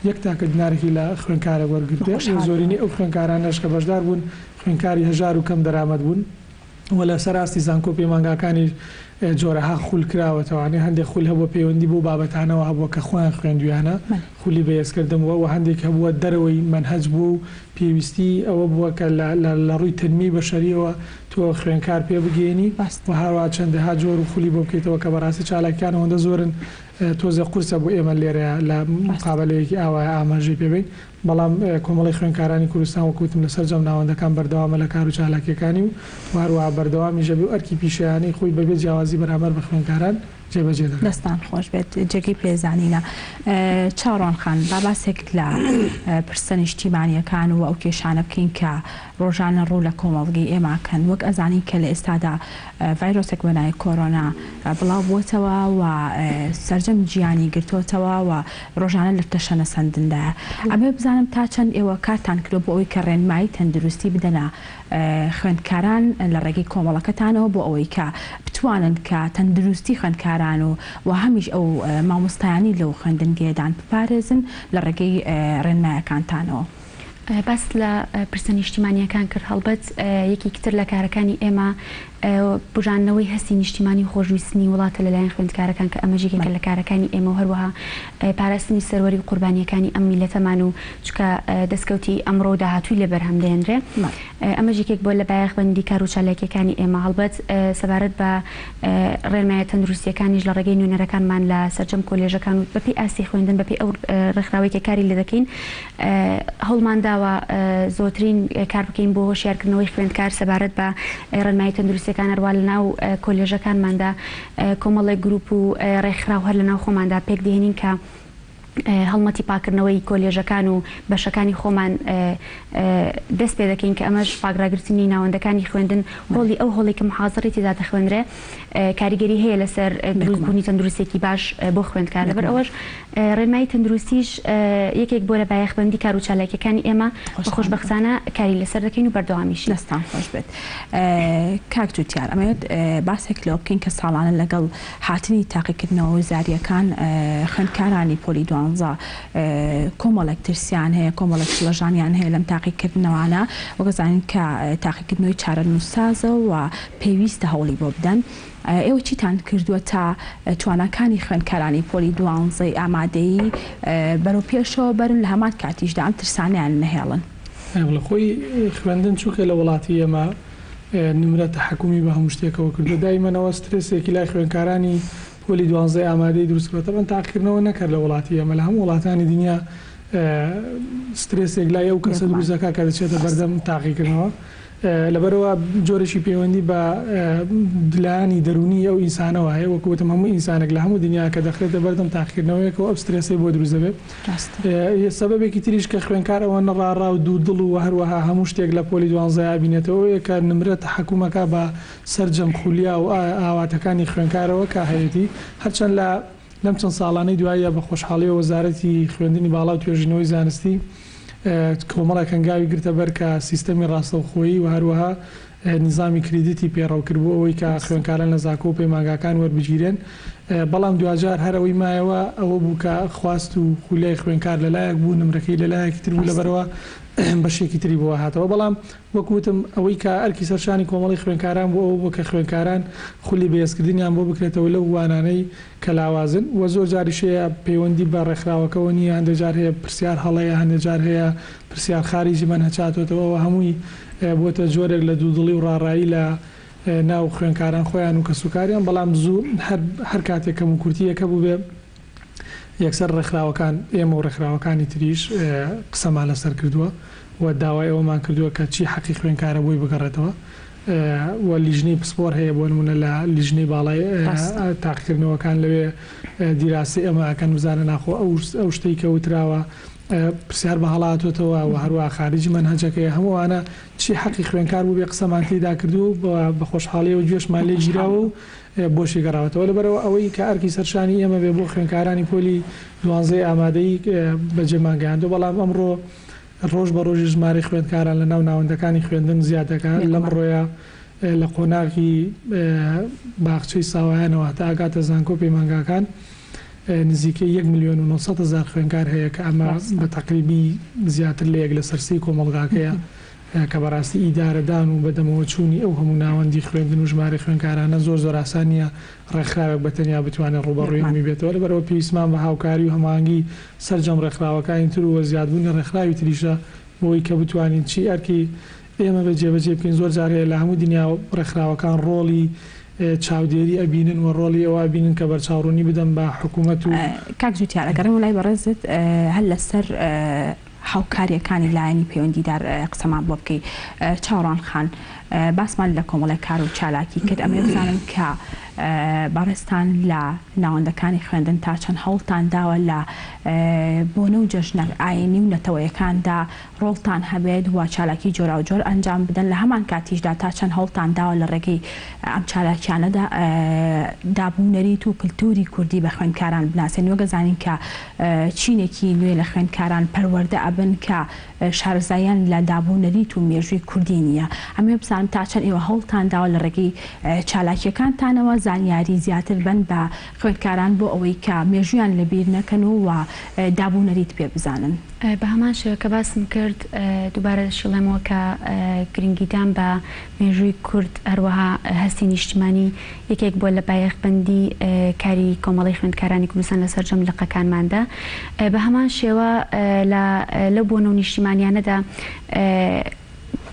یەک تاکە دینارێکی لە خوێندکارێک وەرگرتێ و زۆرینەی ئەو خوێندکارانەش کە بەشدار بوون خوێندکاری هەژار و کەم دەرامەت بوون و لە سەر ئاستی زانکۆ و پەیمانگاکانیش جۆرەها خول کراوەتەوانێ هەندێک خول هەبووە پەیوەندی بەو بابەتانەوە هەبووە کە خۆیان خوێندویانە خولی بەهێزکردن بووە و هەندێک هەبووە دەرەوەی مەنهەج بووە و پێویستی ئەوە بووە کە لە لە ڕووی تەنمیەی بەشەریەوە تۆ خوێندکار پێ بگەیەنی و هەروەها چەندەها جۆر و خولی بۆ بکەیتەوە کە بەڕاستی چالاکیەکان ئەوەندە زۆرن تۆزێ قورسە بۆ ئێمە لێرەیا لە مقابەلەیەکی ئاوایە ئاماژەی پێ بەین، بەڵام کۆمەڵەی خوێندکارانی کوردستان وەک وتم لە سەرجەم ناوەندەکان بەردەوامە لە کار و چالاکییەکانی و هەروەها بەردەوامیش ئەبێ و ئەرکی پیشەیانەی خۆی بەبێ جیاوازی بەرامبەر بە خوێندکاران جێبەجێ دەکات. دەستان خۆش بێت جێگەی پێزانینە. چاوەڕوان خان با باسێک لە پرسە نیشتیمانییەکان و ئەو کێشانە بکەین کە ڕۆژانە ڕوو لە کۆمەڵگەی ئێمە ئەکەن وەک ئەزانین کە لە ئێستادا ڤایرۆسێک بە ناوی کۆرۆنا بڵاو بووەتەوە و سەرجەم جیهانی گرتۆتەوە و ڕۆژانە لە تەشەنەسەندندایە. ئەمەوێ بزانم تا چەند ئێوە کارتان کردوە بۆ ئەوەی کە ڕێنمایی تەندروستی بدەنە خوێندکاران لە ڕێگەی کۆمەڵەکەتانەوە بۆ ئەوەی کە بتوانن کە تەندروستی خوێندکاران و و هەمیش ئەو مامۆستایانی لەو خوێندنگەیەدان بپارێزن لە ڕێگەی ڕێنمایەکانتانەوە. باست لە پرسە نیشتیمانییەکان کرد، هەڵبەت یەکێکی تر لە کارەکانی ئێمە بوژاندنەوەی هەستی نیشتیمانی و خۆشویستنی وڵاتە لەلایەن خوێندکارەکان کە ئەمەش یەکێکە لە کارەکانی ئێمە و هەروەها پاراستنی سەروەری و قوربانییەکانی ئەم میللەتەمان و چونکە دەستکەوتی ئەمڕۆ و داهاتووی لێ بەرهەم دەهێنرێ ئەمەش یەکێک بووە لە بایەخبەندی کار و چالاکییەکانی ئێمە هەڵبەت سەبارەت بە ڕێنمایە تەندروستییەکانیش لە ڕێگەی نوێنەرەکانمان لە سەرجەم کۆلێژەکان و بەپێی ئاستی خوێندن بەپێی ئەو ڕێکخراوەی کە کاری لێ دەکەین هەوڵمان داوە زۆرترین کار بکەین بۆ هۆشیارکردنەوەی خوێندکار سەبارەت بە ڕێنمایی تەندروستیەکان هەروا لەناو کۆلێژەکانماندا کۆمەڵێک گروپ و ڕێکخراو هەر لەناو خۆماندا پێک دێنین کە هەڵمەتی پاکردنەوەی کۆلێژەکان و بەشەکانی خۆمان دەست پێ دەکەین کە ئەمەش پاکڕاگرتنی ناوەندەکانی خوێندن هۆڵی ئەو هۆڵی کە محازەرەی تێدا دەخوێنرێ کاریگەری هەیە لەسەر دروستبوونی تەندروستێکی باش بۆ خوێندکار لەبەر ئەوەش ڕێنمایی تەندروستیش یەکێک بووە لە بایەخبەندی کار و چالاکییەکانی ئێمە و خۆشبەختانە کاری لەسەر دەکەین و بەردەوامیشین. دەستتان خۆش بێت کاک جوتیار، ئەمەوێت باسێک لەوە بکەین کە ساڵانە لەگەڵ هاتنی تاقیکردنەوە وزارییەکان خوێندکارانی پۆلی دوانزە کۆمەڵێک ترسیان هەیە، کۆمەڵێک شڵەژانیان هەیە لەم تاقیکردنەوانە، وەک ئەزانین کە تاقیکردنەوەی چارەنووسسازە و پێویستە هەوڵی بۆ بدەن. ئێوە چیتان کردووە تا تواناکانی خوێندکارانی پۆلی دوانزەی ئامادەیی بەرەو پێشەوە بەرن لە هەمان کاتیشدا ئەم ترسانەیان نەهێڵن؟ بەڵێ خۆی خوێندن چونکە لە وڵاتی ئێمە نمرە تەحەکومی بە هەموو شتێکەوە کردووە دایمەن ئەوە سترێسێکی لای خوێندکارانی پۆلی دوانزەی ئامادەیی دروست کردووە تەبعەن تاقیکردنەوە نەک هەر لە وڵاتی ئێمە لە هەموو وڵاتانی دنیا سترێسێک لای ئەو کەسە دروست دەکات کە دەچێتە بەردەم تاقیکردنەوە لەبەرئەوە جۆرێکی پەیوەندی بە لایەنی دەروونی ئەو ئینسانەوە هەیە، وەکو وتم هەموو ئینسانێک لە هەموو دنیا کە دەخرێتە بەردەم تاقیکردنەوەیەکەوە ئەو سترێسەی بۆ دروست دەبێت. سەبەبێکی تریش کە خوێندکار ئەوەنە ڕاڕا و دوودڵ و هەروەها هەموو شتێک لە پۆلی دوانزەیا بینێتەوە ئەوەیە کە نمرە تەحەکومەکە بە سەرجەم خولیا و ئاواتەکانی خوێندکارەوە کە هەیەتی هەرچەند لە لەم چەند ساڵانەی دواییە بە خۆشحاڵیەوە وەزارەتی خوێندنی باڵا و توێژینەوەی زانستی کۆمەڵێک هەنگاوی گرتە بەر کە سیستەمی ڕاستەوخۆیی و هەروەها نیزامی کریدیتی پەیڕەو کرد بۆ ئەوەی کە خوێندکاران لە زاکۆ و پەیمانگاکان وەربگیرێن بەڵام دواجار هەر ئەوەی مایەوە ئەوە بوو کە خواست و خولیای خوێندکار لە لایەک بوو نمرەکەی لە لایەکی تر بوو لەبەرئەوە بەشێکی تری بۆ هاتەوە بەڵام وەک وتم ئەوەی کە ئەرکی سەرشانی کۆمەڵەی خوێندکاران بوو ئەوە بوو کە خوێندکاران خولی بەهێزکردنیان بۆ بکرێتەوە لەو وانانەی کە لاوازن و زۆر جاریش هەیە پەیوەندی بە ڕێکخراوەکەوە نییە هەندێک جار هەیە پرسیار هەڵەیە هەندێک جار هەیە پرسیار خاریجی مەنهەج هاتۆتەوە ئەوە هەمووی بۆتە جۆرێک لە دوودڵی و ڕاڕایی لە ناو خوێندکاران خۆیان و کەسوکاریان بەڵام زوو هەر هەر کاتێک کەموکورتییەک هەبووبێ یەکسەر ڕێکخراوەکان، ئێمە و ڕێکخراوەکانی تریش قسەمان لەسەر کردووە و داوای ئەوەمان کردووە کە چی حەقی خوێندکارە بۆی بگەڕێتەوە. و لیژنەی پسپۆر هەیە بۆ نمونە لە لیژنەی باڵای تاقیکردنەوەکان لەوێ دیراسەی ئەمە ئەکەن بزانن ئاخۆ ئەو شتەی کە وتراوە پرسیار بە هەڵە هاتۆتەوە و هەروەها خارجی مەنهەجەکەیە هەموو ئەوانە چی حەقی خوێنکار بووبێ قسەمان تێیدا کردووە و بە خۆشحاڵیەوە گوێشمان لێ گیراوە و بۆشی گەڕاوەتەوە لەبەرئەوە ئەوەی کە ئەرکی سەرشانی ئێمە بێ بۆ خوێنکارانی پۆلی دوانزەی ئامادەیی بەجێمان گەیاندووە بەڵام ئەمڕۆ ڕۆژ بە ڕۆژی ژمارەی خوێندکاران لە ناو ناوەندەکانی خوێندن زیاد دەکات، لەمڕۆیا لە قۆناغی باخچەی ساوایانەوە هەتا ئەگاتە زانکۆ و پەیمانگاکان نزیکەی یەک ملیۆن و 900 هەزار خوێندکار هەیە کە ئەمە بە تەقریبی زیاتر لە یەک لەسەر سێی کۆمەڵگاکەیە کە بەڕاستی ئیدارەدان و بەدەمەوەچوونی ئەو هەموو ناوەندی خوێندن و ژمارەی خوێندکارانە زۆر زۆر ئاسان نییە ڕێکخراوێک بە تەنیا بتوانێت ڕووبەڕووی هەمووی بێتەوە لەبەرئەوە پێویستمان بە هاوکاری و هەماهەنگی سەرجەم ڕێکخراوەکانی تر و زیادبوونی ڕێکخراوی تریشە بۆی کە بتوانین چی ئەرکی ئێمە بێت جێبەجێ بکەین زۆر جار هەیە لە هەموو دنیا ڕێکخراوەکان ڕۆڵی چاودێری ئەبینن و ڕۆڵی ئەوە ئەبینن کە بەرچاوڕوونی بدەن بە حکوومەت و. کاک جوتیار ئەگەڕێمەوە لای بەڕێزت هەر لەسەر هاوکارییەکانی لایەنی پەیوەندیدار قسەمان بۆ بکەی چاوەڕوان خان باسمان لە کۆمەڵێک کار و چالاکی کرد ئەمەوێ بزانم کە بەڕێزتان لە ناوەندەکانی خوێندن تا چەند هەوڵتان داوە لە بۆنە و جەژنە ئاینی و نەتەوەیەکاندا ڕۆڵتان هەبێت و چالاکی جۆراوجۆر ئەنجام بدەن لە هەمان کاتیشدا تا چەند هەوڵتان داوە لە ڕێگەی ئەم چالاکیانەدا داب و نەریت و کلتوری کوردی بە خوێندکاران بناسێنن وەک ئەزانین کە چینێکی نوێ لە خوێندکاران پەروەردە ئەبن کە شارەزاییان لە داب و نەریت و مێژووی کوردی نییە. ئەمەوێ بزانم تا چەند ئێوە هەوڵتان داوە لە ڕێگەی چالاکییەکانتانەوە زانیاری زیاتر بەن بە خوێندکاران بۆ ئەوەی کە مێژوویان لە بیر نەکەن و و داب و نەریت پێ بزانن؟ بە هەمان شێوە کە باسم کرد دووبارە دەشیڵێمەوە کە گرنگیدان بە مێژووی کورد هەروەها هەستی نیشتیمانی یەکێک بووە لە بایەخبەندی کاری کۆمەڵەی خوێندکارانی کوردستان لە سەرجەم لقەکانماندا. بە هەمان شێوە لە لەو بۆنە و نیشتیمانیانەدا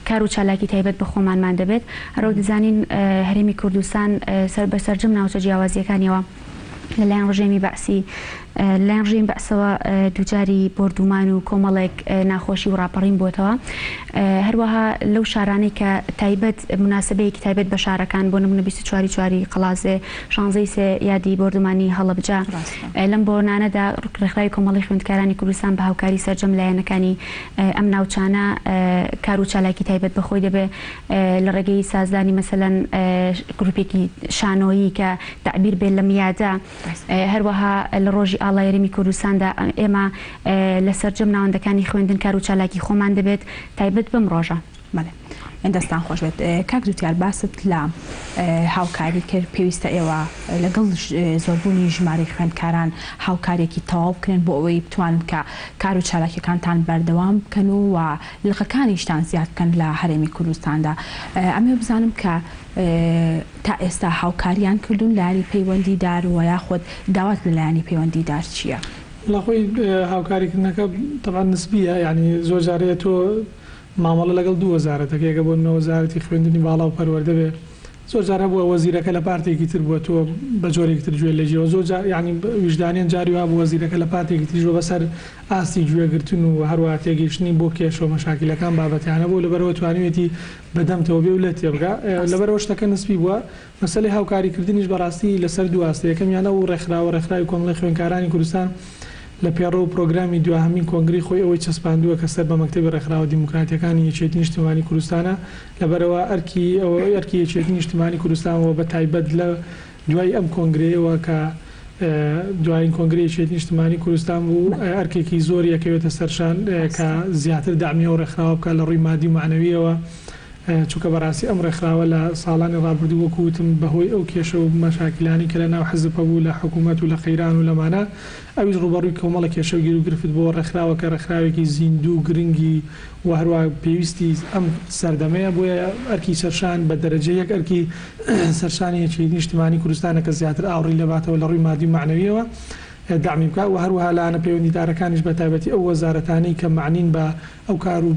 کار و چالاکی تایبەت بە خۆمانمان دەبێت. هەروەک دەزانین هەرێمی کوردستان سەر بە سەرجەم ناوچە جیاوازییەکانیەوە لەلایەن ڕژێمی بەعسی لەلایەن ڕژێمی بەعسەوە دووچاری بۆردومان و کۆمەڵێک ناخۆشی و ڕاپەڕین بووەتەوە. هەروەها لەو شارانەی کە تایبەت موناسەبەیەکی تایبەت بە شارەکان بۆ نمونە 24 چواری قەڵازێ، شانزەی سێ یادی بۆردومانی هەڵەبجە لەم بۆنانەدا ڕێکخراوی کۆمەڵەی خوێندکارانی کوردستان بە هاوکاری سەرجەم لایەنەکانی ئەم ناوچانە کار و چالاکی تایبەت بە خۆی دەبێ لە ڕێگەی سازدانی مەسەلەن گروپێکی شانۆیی کە تەعبیر بێ لەم یادە هەروەها لە ڕۆژی ئاڵای هەرێمی کوردستاندا ئێمە لە سەرجەم ناوەندەکانی خوێندن کار و چالاکی خۆمان دەبێت تایبەت بەم ڕۆژە. بەڵێ دەستان خۆش بێت کاک جوتیار باست لە هاوکاری کرد پێویستە ئێوە لەگەڵ زۆربوونی ژمارەی خوێندکاران هاوکاریەکی تەواو بکرێن بۆ ئەوەی بتوانن کە کار و چالاکیەکانتان بەردەوام بکەن و و لقەکانیشتان زیاد بکەن لە هەرێمی کوردستاندا ئەمەوێ بزانم کە تا ئێستا هاوکاریان کردوون لایەنی پەیوەندیدار و یاخود داوات لە لایەنی پەیوەندیدار چییە؟ وەڵا خۆی هاوکاریکردنەکە تەبعەن نسبییە یانی زۆر جار هەیە تۆ مامەڵە لەگەڵ دوو وەزارەت دەکەی ئەگەر بۆ نمونە وەزارەتی خوێندنی باڵا و پەروەردە بێ زۆر جار هەبووە وەزیرەکە لە پارتێکی تر بووە تۆ بە جۆرێکی تر گوێ لێگیرەوە زۆر جار یانی ویژدانیان جاری وا بوو وەزیرەکە لە پارتێکی تریش بووە بەسەر ئاستی گوێگرتن و هەروەها تێگەیشتنی بۆ کێشە و مەشاکیلەکان بابەتیانە بوو لەبەرئەوە توانیویەتی بەدەمتەوە بێ و لێت تێبگا لەبەرئەوە شتەکە نسبی بووە مەسەلەی هاوکاریکردنیش بەڕاستی لەسەر دوو ئاستە یەکەمیان ئەو ڕێکخراوە ڕێکخراوی کۆمەڵەی خوێندکارانی کوردستان لە پێڕەو و پرۆگرامی دواهەمین کۆنگرەی خۆی ئەوەی چەسپاندووە کە سەر بە مەکتەبی ڕێکخراوە دیموکراتیەکانی یەکێتی نیشتمانی کوردستانە لەبەرئەوە ئەرکی ئەرکی یەکێتی نیشتمانی کوردستان و بەتایبەت لە دوای ئەم کۆنگرەیەوە کە دوایین کۆنگرەی یەکێتی نیشتمانی کوردستان بوو، ئەرکێکی زۆری ئەکەوێتە سەرشان کە زیاتر دەعمی ئەو ڕێکخراوە بکات لە ڕووی مادی و مەعنەوییەوە، چونکە بەڕاستی ئەم ڕێکخراوە لە ساڵانی ڕابردوو وەکو وتم بەهۆی ئەو کێشە و مەشاکیلانەی کە لە ناو حزب هەبوو لە حکوومەت و لە قەیران و لەمانە ئەویش ڕووبەڕووی کۆمەڵە کێشە و گیروگرفت بۆوە ڕێکخراوەکە ڕێکخراوێکی زیندوو و گرنگی و هەروا پێویستی ئەم سەردەمەیە بۆیە ئەرکی سەرشان بە دەرەجە یەک ئەرکی سەرشانی یەکێتی نیشتمانی کوردستانە کە زیاتر ئاوڕی لێباتەوە لە ڕووی مادی و مەعنەویەوە دەعمی بکات و هەروەها لایەنە پەیوەندیدارەکانیش بە تایبەتی ئەو وەزارەتانەی کە مەعنین بە ئەو کار و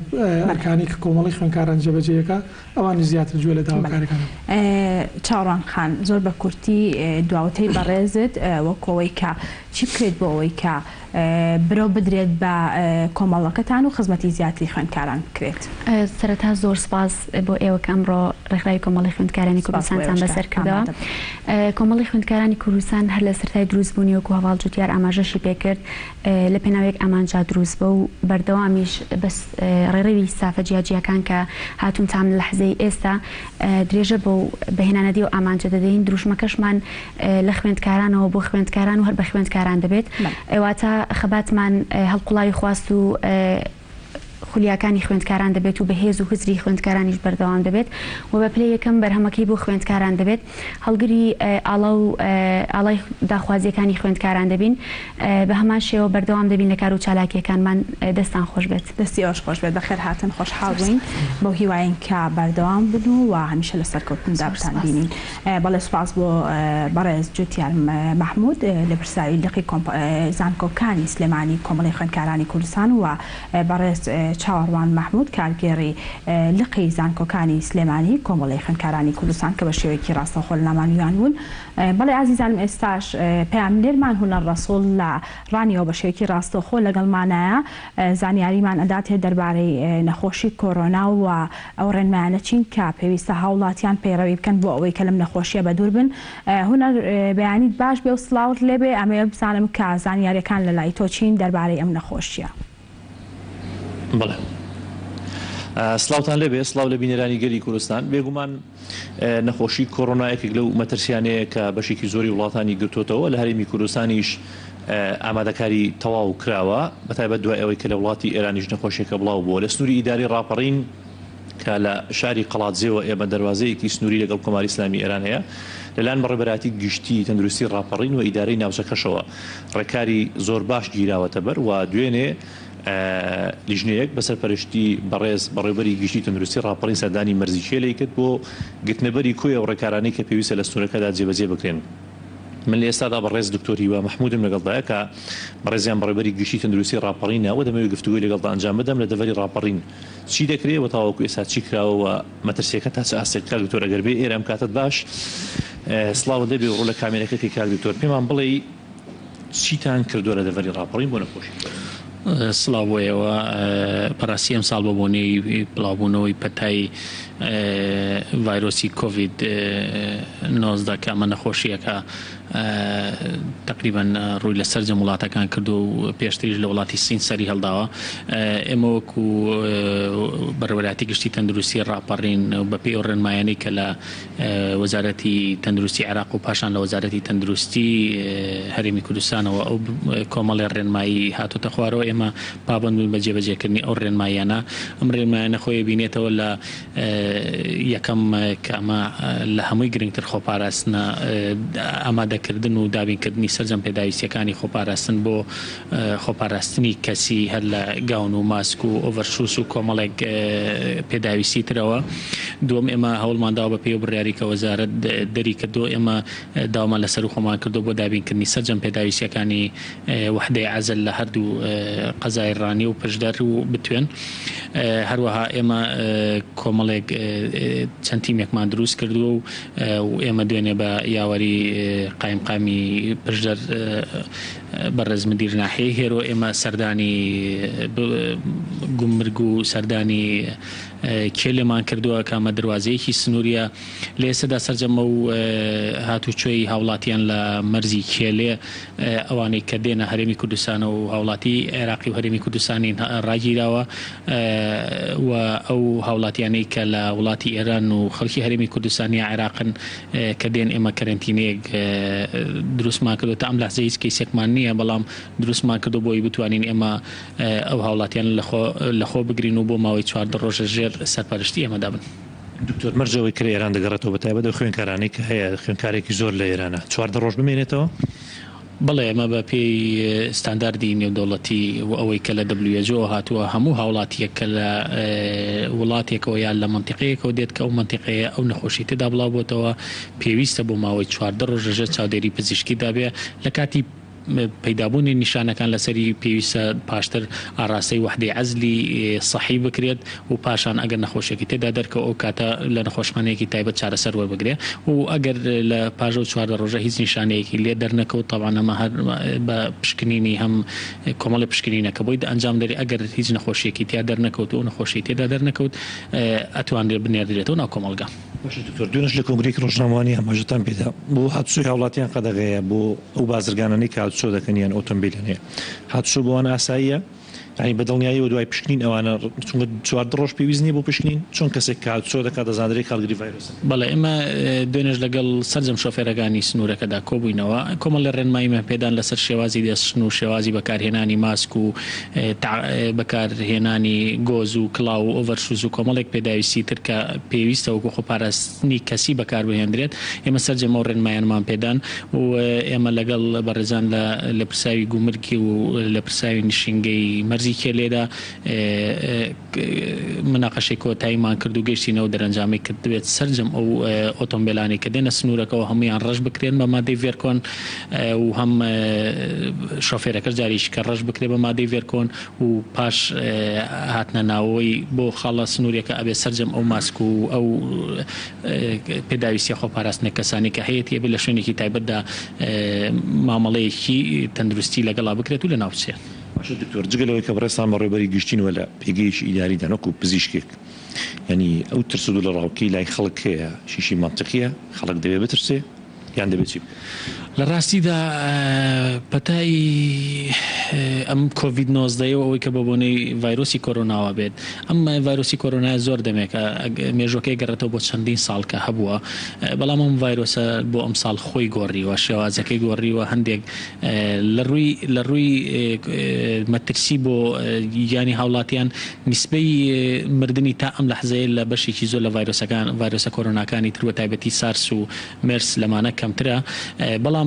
ئەرکانەی کە کۆمەڵەی خوێندکاران جێبەجێی ئەکا ئەوانیش زیاتر گوێ لە داواکاریەکان بگرن. چاوەڕوان خان، زۆر بە کورتی دواوتەی بەڕێزت وەکو ئەوەی کە. چی بکرێت بۆ ئەوەی کە برەو بدرێت بە کۆمەڵەکەتان و خزمەتی زیاتری خوێندکاران بکرێت؟ سەرەتا زۆر سوپاس بۆ ئێوە کە ئەمڕۆ ڕێکخراوی کۆمەڵەی خوێندکارانی سوپاس بۆ کوردستانتان ئێوەش کە بەسەر کردەوە. ئامادە بوون. کۆمەڵەی خوێندکارانی کوردستان هەر لە سەرەتای دروست بوونی وەکو هەڤاڵ جوتیار ئاماژەشی پێ کرد لە پێناو یەک ئامانجا دروست بوو و بەردەوامیش بە ڕێڕەوی ستافە جیاجیاکان کە هاتوون تا ئەم لەحزەی ئێستا درێژە بەو بە هێنانەدی ئەو ئامانجە دەدەین دروشمەکەشمان لە خوێندکارانەوە بۆ خوێندکاران و هەر بە خوێندکاران دەبێت واتە خەباتمان هەڵقوڵاوی خواست و خولیاکانی خوێندکاران دەبێت و بەهێز و هزری خوێندکارانیش بەردەوام دەبێت و بە پلەی یەکەم بەرهەمەکەی بۆ خوێندکاران دەبێت هەڵگری ئاڵا و ئاڵای داخوازییەکانی خوێندکاران دەبین بە هەمان شێوە بەردەوام دەبین لە کار و چالاکییەکانمان دەستان خۆش بێت. دەستی ئێوەش خۆش بێت بەخێرهاتن خۆشحاڵ بووین بەو هیوایەین کە بەردەوام بن و هەمیشە لە سەرکەوتندا بتان بینین. بەڵێ سوپاس بۆ بەڕێز جوتیار مەحمود لێپرسراوی لقی زانکۆکانی سلێمانی کۆمەڵەی خوێندکارانی کوردستان و بەڕێز چاوەڕوان مەحمود کارگێڕی لقی زانکۆکانی سلێمانی کۆمەڵەی خوێندکارانی کوردستان کە بە شێوەیەکی ڕاستەوخۆ لە نامان میوان بوون. بەڵێ ئازیزانم ئێستاش پەیامنێرمان هونەر ڕەسوڵ لە ڕانیەوە بە شێوەیەکی ڕاستەوخۆ لەگەڵمانایە زانیاریمان ئەداتێ دەربارەی نەخۆشی کۆرۆنا و ئەو ڕێنمایانە چین کە پێویستە هاوڵاتیان پەیڕەوی بکەن بۆ ئەوەی کە لەم نەخۆشیە بەدوور بن؟ هونەر بەیانیت باش بێ و سڵاوت لێبێ ئەمەوێ بزانم کە زانیاریەکان لەلای تۆ چین دەربارەی ئەم نەخۆشیە؟ بەڵێ سڵاوتان لێبێ سڵاو لە بینەرانی گەلی کوردستان بێگومان نەخۆشی کۆرۆنا یەکێک لەو مەترسیانەیە کە بەشێکی زۆری وڵاتانی گرتوتەوە لە هەرێمی کوردستانیش ئامادەکاری تەواو کراوە، بەتایبەت دوای ئەوەی کە لە وڵاتی ئێرانیش نەخۆشیەکە بڵاو بووە. لە سنووری ئیدارەی ڕاپەڕین کە لە شاری قەڵادزێوە ئێمە دەروازەیەکی سنووری لەگەڵ کۆماری ئیسلامی ئێران هەیە، لەلایەن بەڕێوەبەرایەتی گشتی تەندروستی ڕاپەڕین و ئیدارەی ناوچەکەشەوە ڕێکاری زۆر باش گیراوەتە بەر و دوێنێ لیژنەیەک بە سەرپەرشتی بەڕێز بەڕێوەبەری گشتی تەندروستی ڕاپەڕین سەردانی مەرزی کێلێی کرد بۆ گرتنەبەری کۆی ئەو ڕێکارانەی کە پێویستە لە سنوورەکەدا جێبەجێ بکرێن. من لە ئێستادا بەڕێز دکتۆر هیوا مەحمودم لەگەڵدایە کە بەڕێزیان بەڕێوبەری گشتی تەندروستی ڕاپەڕینە و دەمەوێت گفتوگۆی لەگەڵدا ئەنجام بدەم لە دەڤەری ڕاپەڕین چی دەکرێ و تاوەکو ئێستا چی کراوە و مەترسیەکە تا چ ئاستێک کاک دکتۆر ئەگەر بێ ئێرە ئەم کاتەت باش سڵاوت لێبێ و ڕوو لە کامێرەکە کەی کاک دکتۆر پێمان بڵێی چیتان کردووە لە دەڤەری ڕاپەڕین بۆ نەخۆشی کۆرۆنا؟ سڵاو بۆ ئێوە، بەڕاستی ئەمساڵ بە بۆنەی بڵاوبوونەوەی پەتای ڤایرۆسی کۆڤید 19 کە ئەمە نەخۆشییەکە تەقریبەن ڕووی لە سەرجەم وڵاتەکان کردووە و پێشتریش لە وڵاتی سین سەری هەڵداوە ئێمە وەکو بەڕێوەبەرایەتی گشتی تەندروستی ڕاپەڕین بەپێی ئەو ڕێنمایانەی کە لە وەزارەتی تەندروستی عێراق و پاشان لە وەزارەتی تەندروستی هەرێمی کوردستانەوە ئەو کۆمەڵێ ڕێنمایی هاتۆتە خوارەوە ئێمە پابەند بووین بە جێبەجێکردنی ئەو ڕێنماییانە ئەم ڕێنمایانە خۆی بینێتەوە لە یەکەم کە ئەمە لە هەمووی گرنگتر خۆپاراستنە ئامادەکردن و دابینکردنی سەرجەم پێداویستیەکانی خۆپاراستن بۆ خۆپاراستنی کەسی هەر لە گاون و ماسک و ئۆڤەرشوس و کۆمەڵێک پێداویستی ترەوە. دووەم ئێمە هەوڵمان داوە بەپێی ئەو بڕیارەی کە وەزارەت دەری کردووە ئێمە داوامان لە سەروو خۆمان کردووە بۆ دابینکردنی سەرجەم پێداویستیەکانی وەحدەی عەزل لە هەردوو قەزای ڕانیە و پشدەر و بتوێن. هەروەها ئێمە کۆمەڵێک چەند تیمێکمان دروست کردووە و و ئێمە دوێنێ بە یاوەری قایمقامی پشدەر بەڕێز مدیر ناحیەی هێرۆ ئێمە سەردانی گومرگ و سەردانی کێلێمان کردووە کە ئەمە دەروازەیەکی سنووریە لە ئێستەدا سەرجەم ئەو هاتوچۆی هاوڵاتیان لە مەرزی کێلێ ئەوانەی کە دێنە هەرێمی کوردستانەوە و هاوڵاتی عێراقی و هەرێمی کوردستانین ڕاگیراوە و ئەو هاوڵاتیانەی کە لە وڵاتی ئێران و خەڵکی هەرێمی کوردستان یا عێراقن کە دێن ئێمە کەرەنتینەیەک دروستمان کردوە تا ئەم لەحزەیە هیچ کەیسێکمان نییە بەڵام دروستمان کردو بۆی بتوانین ئێمە ئەو هاوڵاتیان لەخۆ بگرین و بۆ ماوەی 14 ڕۆژە ژێر سەرپەرشتی ئێمەدا بن. دکتۆر مەرج ئەوەی کە لە ئێران دەگەڕێتەوە بە تایبەت ئەو خوێندکارانەی کە هەیە خوێندکارێکی زۆر لە ئێرانە 14 ڕۆژ بمێنێتەوە؟ بەڵێ ئێمە بە پێی ستانداردی نێودەوڵەتی و ئەوەی کە لە WHO هاتووە هەموو هاوڵاتییەک کە لە وڵاتێکەوە یان لە مەنتیقەیەکەوە دێت کە ئەو مەنتیقەیە ئەو نەخۆشی تێدا بڵاو بۆتەوە پێویستە بۆ ماوەی 14 ڕۆژ لەژێر چاودێری پزیشکیدا بێ لە کاتی. پەیدابوونی نیشانەکان لەسەری پێویستە پاشتر ئاڕاستەی وەحدەی عەزلی سەحی بکرێت و پاشان ئەگەر نەخۆشیەکی تێدا دەرکەوت ئەو کاتە لە نەخۆشخانەیەکی تایبەت چارەسەر وەربگرێ و ئەگەر لە پاش ئەو 14 ڕۆژە هیچ نیشانەیەکی لێ دەرنەکەوت تەبعەن ئەمە هەر بە پشکنینی هەم کۆمەڵی پشکنینە کە بۆی ئەنجام دەرێ ئەگەر هیچ نەخۆشیەکی تیا دەرنەکەوت و ئەو نەخۆشیەی تێدا دەرنەکەوت ئەتوانرێ بنێردرێتەوە ناو کۆمەڵگا. باشە دکتۆر دوێنێش لە کۆنگرەیەکی ڕۆژنامەوانی ئاماژەتان پێدا بۆ هاتوچۆی هاوڵاتیان قەدەغەیە بۆ ئەو بازرگانانەی کە هاتوچۆ دەکەن یان ئۆتۆمبیلیان هەیە هاتوچۆ بۆ ئەوان ئاساییە؟ یانی بە دڵنیاییەوە دوای پشکنین ئەوانە چونکە 14 ڕۆژ پێویست نییە بۆ پشکنین چۆن کەسێک کە هاتوچۆ دەکات دەزانرێت کە هەڵگری ڤایرۆسەکە؟ بەڵێ ئێمە دوێنێش لەگەڵ سەرجەم شۆفێرەکانی سنوورەکەدا کۆبووینەوە کۆمەڵێ ڕێنماییمان پێدان لەسەر شێوازی دەستشتن و شێوازی بەکارهێنانی ماسک و بەکارهێنانی گۆز و کڵاو و ئۆڤەرشوز و کۆمەڵێک پێداویستی تر کە پێویستە وەکو خۆپاراستنی کەسی بەکاربهێندرێت، ئێمە سەرجەم ئەو ڕێنمایانەمان پێدان و ئێمە لەگەڵ بەڕێزان لە لێپرسراوی گومرگی و لێپرسراوی نشینگەی مەرزی کێلێدا مناقەشەی کۆتاییمان کرد و گەیشتینە ئەو دەرەنجامەی کە دەبێت سەرجەم ئەو ئۆتۆمبێلانەی کە دێنە سنوورەکەوە هەموویان ڕەش بکرێن بە مادەی ڤێرکۆن و هەم شۆفێرەکەش جارێکی کە ڕەش بکرێت بە مادەی ڤێرکۆن و پاش هاتنە ناوەوەی بۆ خاڵە سنووریەکە ئەبێ سەرجەم ئەو ماسک و ئەو پێداویستیە خۆپاراستنە کەسانی کە هەیەتی ئەبێ لە شوێنێکی تایبەتدا مامەڵەیەکی تەندروستی لەگەڵا بکرێت و لەناو بچێت. باشە دکتۆر جگە لەوەی کە بەڕێزتان بەڕێوەبەری گشتین وە لە پێگەیەکی ئیداریدان وەکو پزیشکێک یانی ئەو ترس و دڵەڕاوکێی لای خەڵک هەیە شیشی مەنتقیە خەڵک دەبێ بترسێ یان دەبێ چی بکات؟ لە ڕاستیدا پەتای ئەم کۆڤید 19 و ئەوەی کە بە بۆنەی ڤایرۆسی کۆرۆناوە بێت ئەم ڤایرۆسی کۆرۆنایە زۆر دەمێکە مێژوەکەی گەڕێتەوە بۆ چەندین ساڵ کە هەبووە بەڵام ئەم ڤایرۆسە بۆ ئەم ساڵ خۆی گۆڕیوە شێوازەکەی گۆڕیوە هەندێک لە ڕووی لە ڕووی مەترسی بۆ گیانی هاوڵاتیان نیسبەی مردنی تا ئەم لەحزەیە لە بەشێکی زۆر لە ڤایرۆسەکان ڤایرۆسە کۆرۆناکانی تر بە تایبەتی سارس و مێرس لەمانە کەمترە بەڵام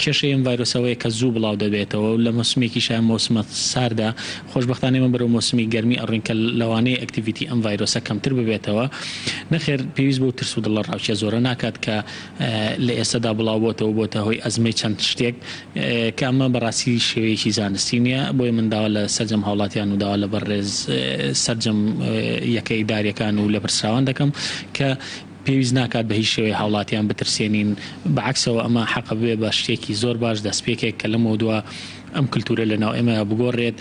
کێشەی ئەم ڤایرۆسە ئەوەیە کە زوو بڵاو دەبێتەوە و لە مۆسمێکیشا مۆسمە ساردە خۆشبەختانە ئێمە بەرەو مۆسمی گەرمی ئەڕۆین کە لەوانەیە activity ئەم ڤایرۆسە کەمتر ببێتەوە نەخێر پێویست بەو ترس و دڵەڕاوکێ زۆرە ناکات کە لە ئێستەدا بڵاوبۆتەوە و بۆتە هۆی ئەزمەی چەند شتێک کە ئەمە بەڕاستی شێوەیەکی زانستی نییە بۆیە من داوا لە سەرجەم هاوڵاتیان و داوا لە بەڕێز سەرجەم یەکە ئیداریەکان و لێپرسراوان دەکەم کە پێویست ناکات بە هیچ شێوەیە هاوڵاتیان بترسێنین بە عەکسەوە ئەمە حەقە ببێ بە شتێکی زۆر باش دەستپێکێک کە لەمەودوا ئەم کلتورە لە ناو ئێمەیا بگۆڕێت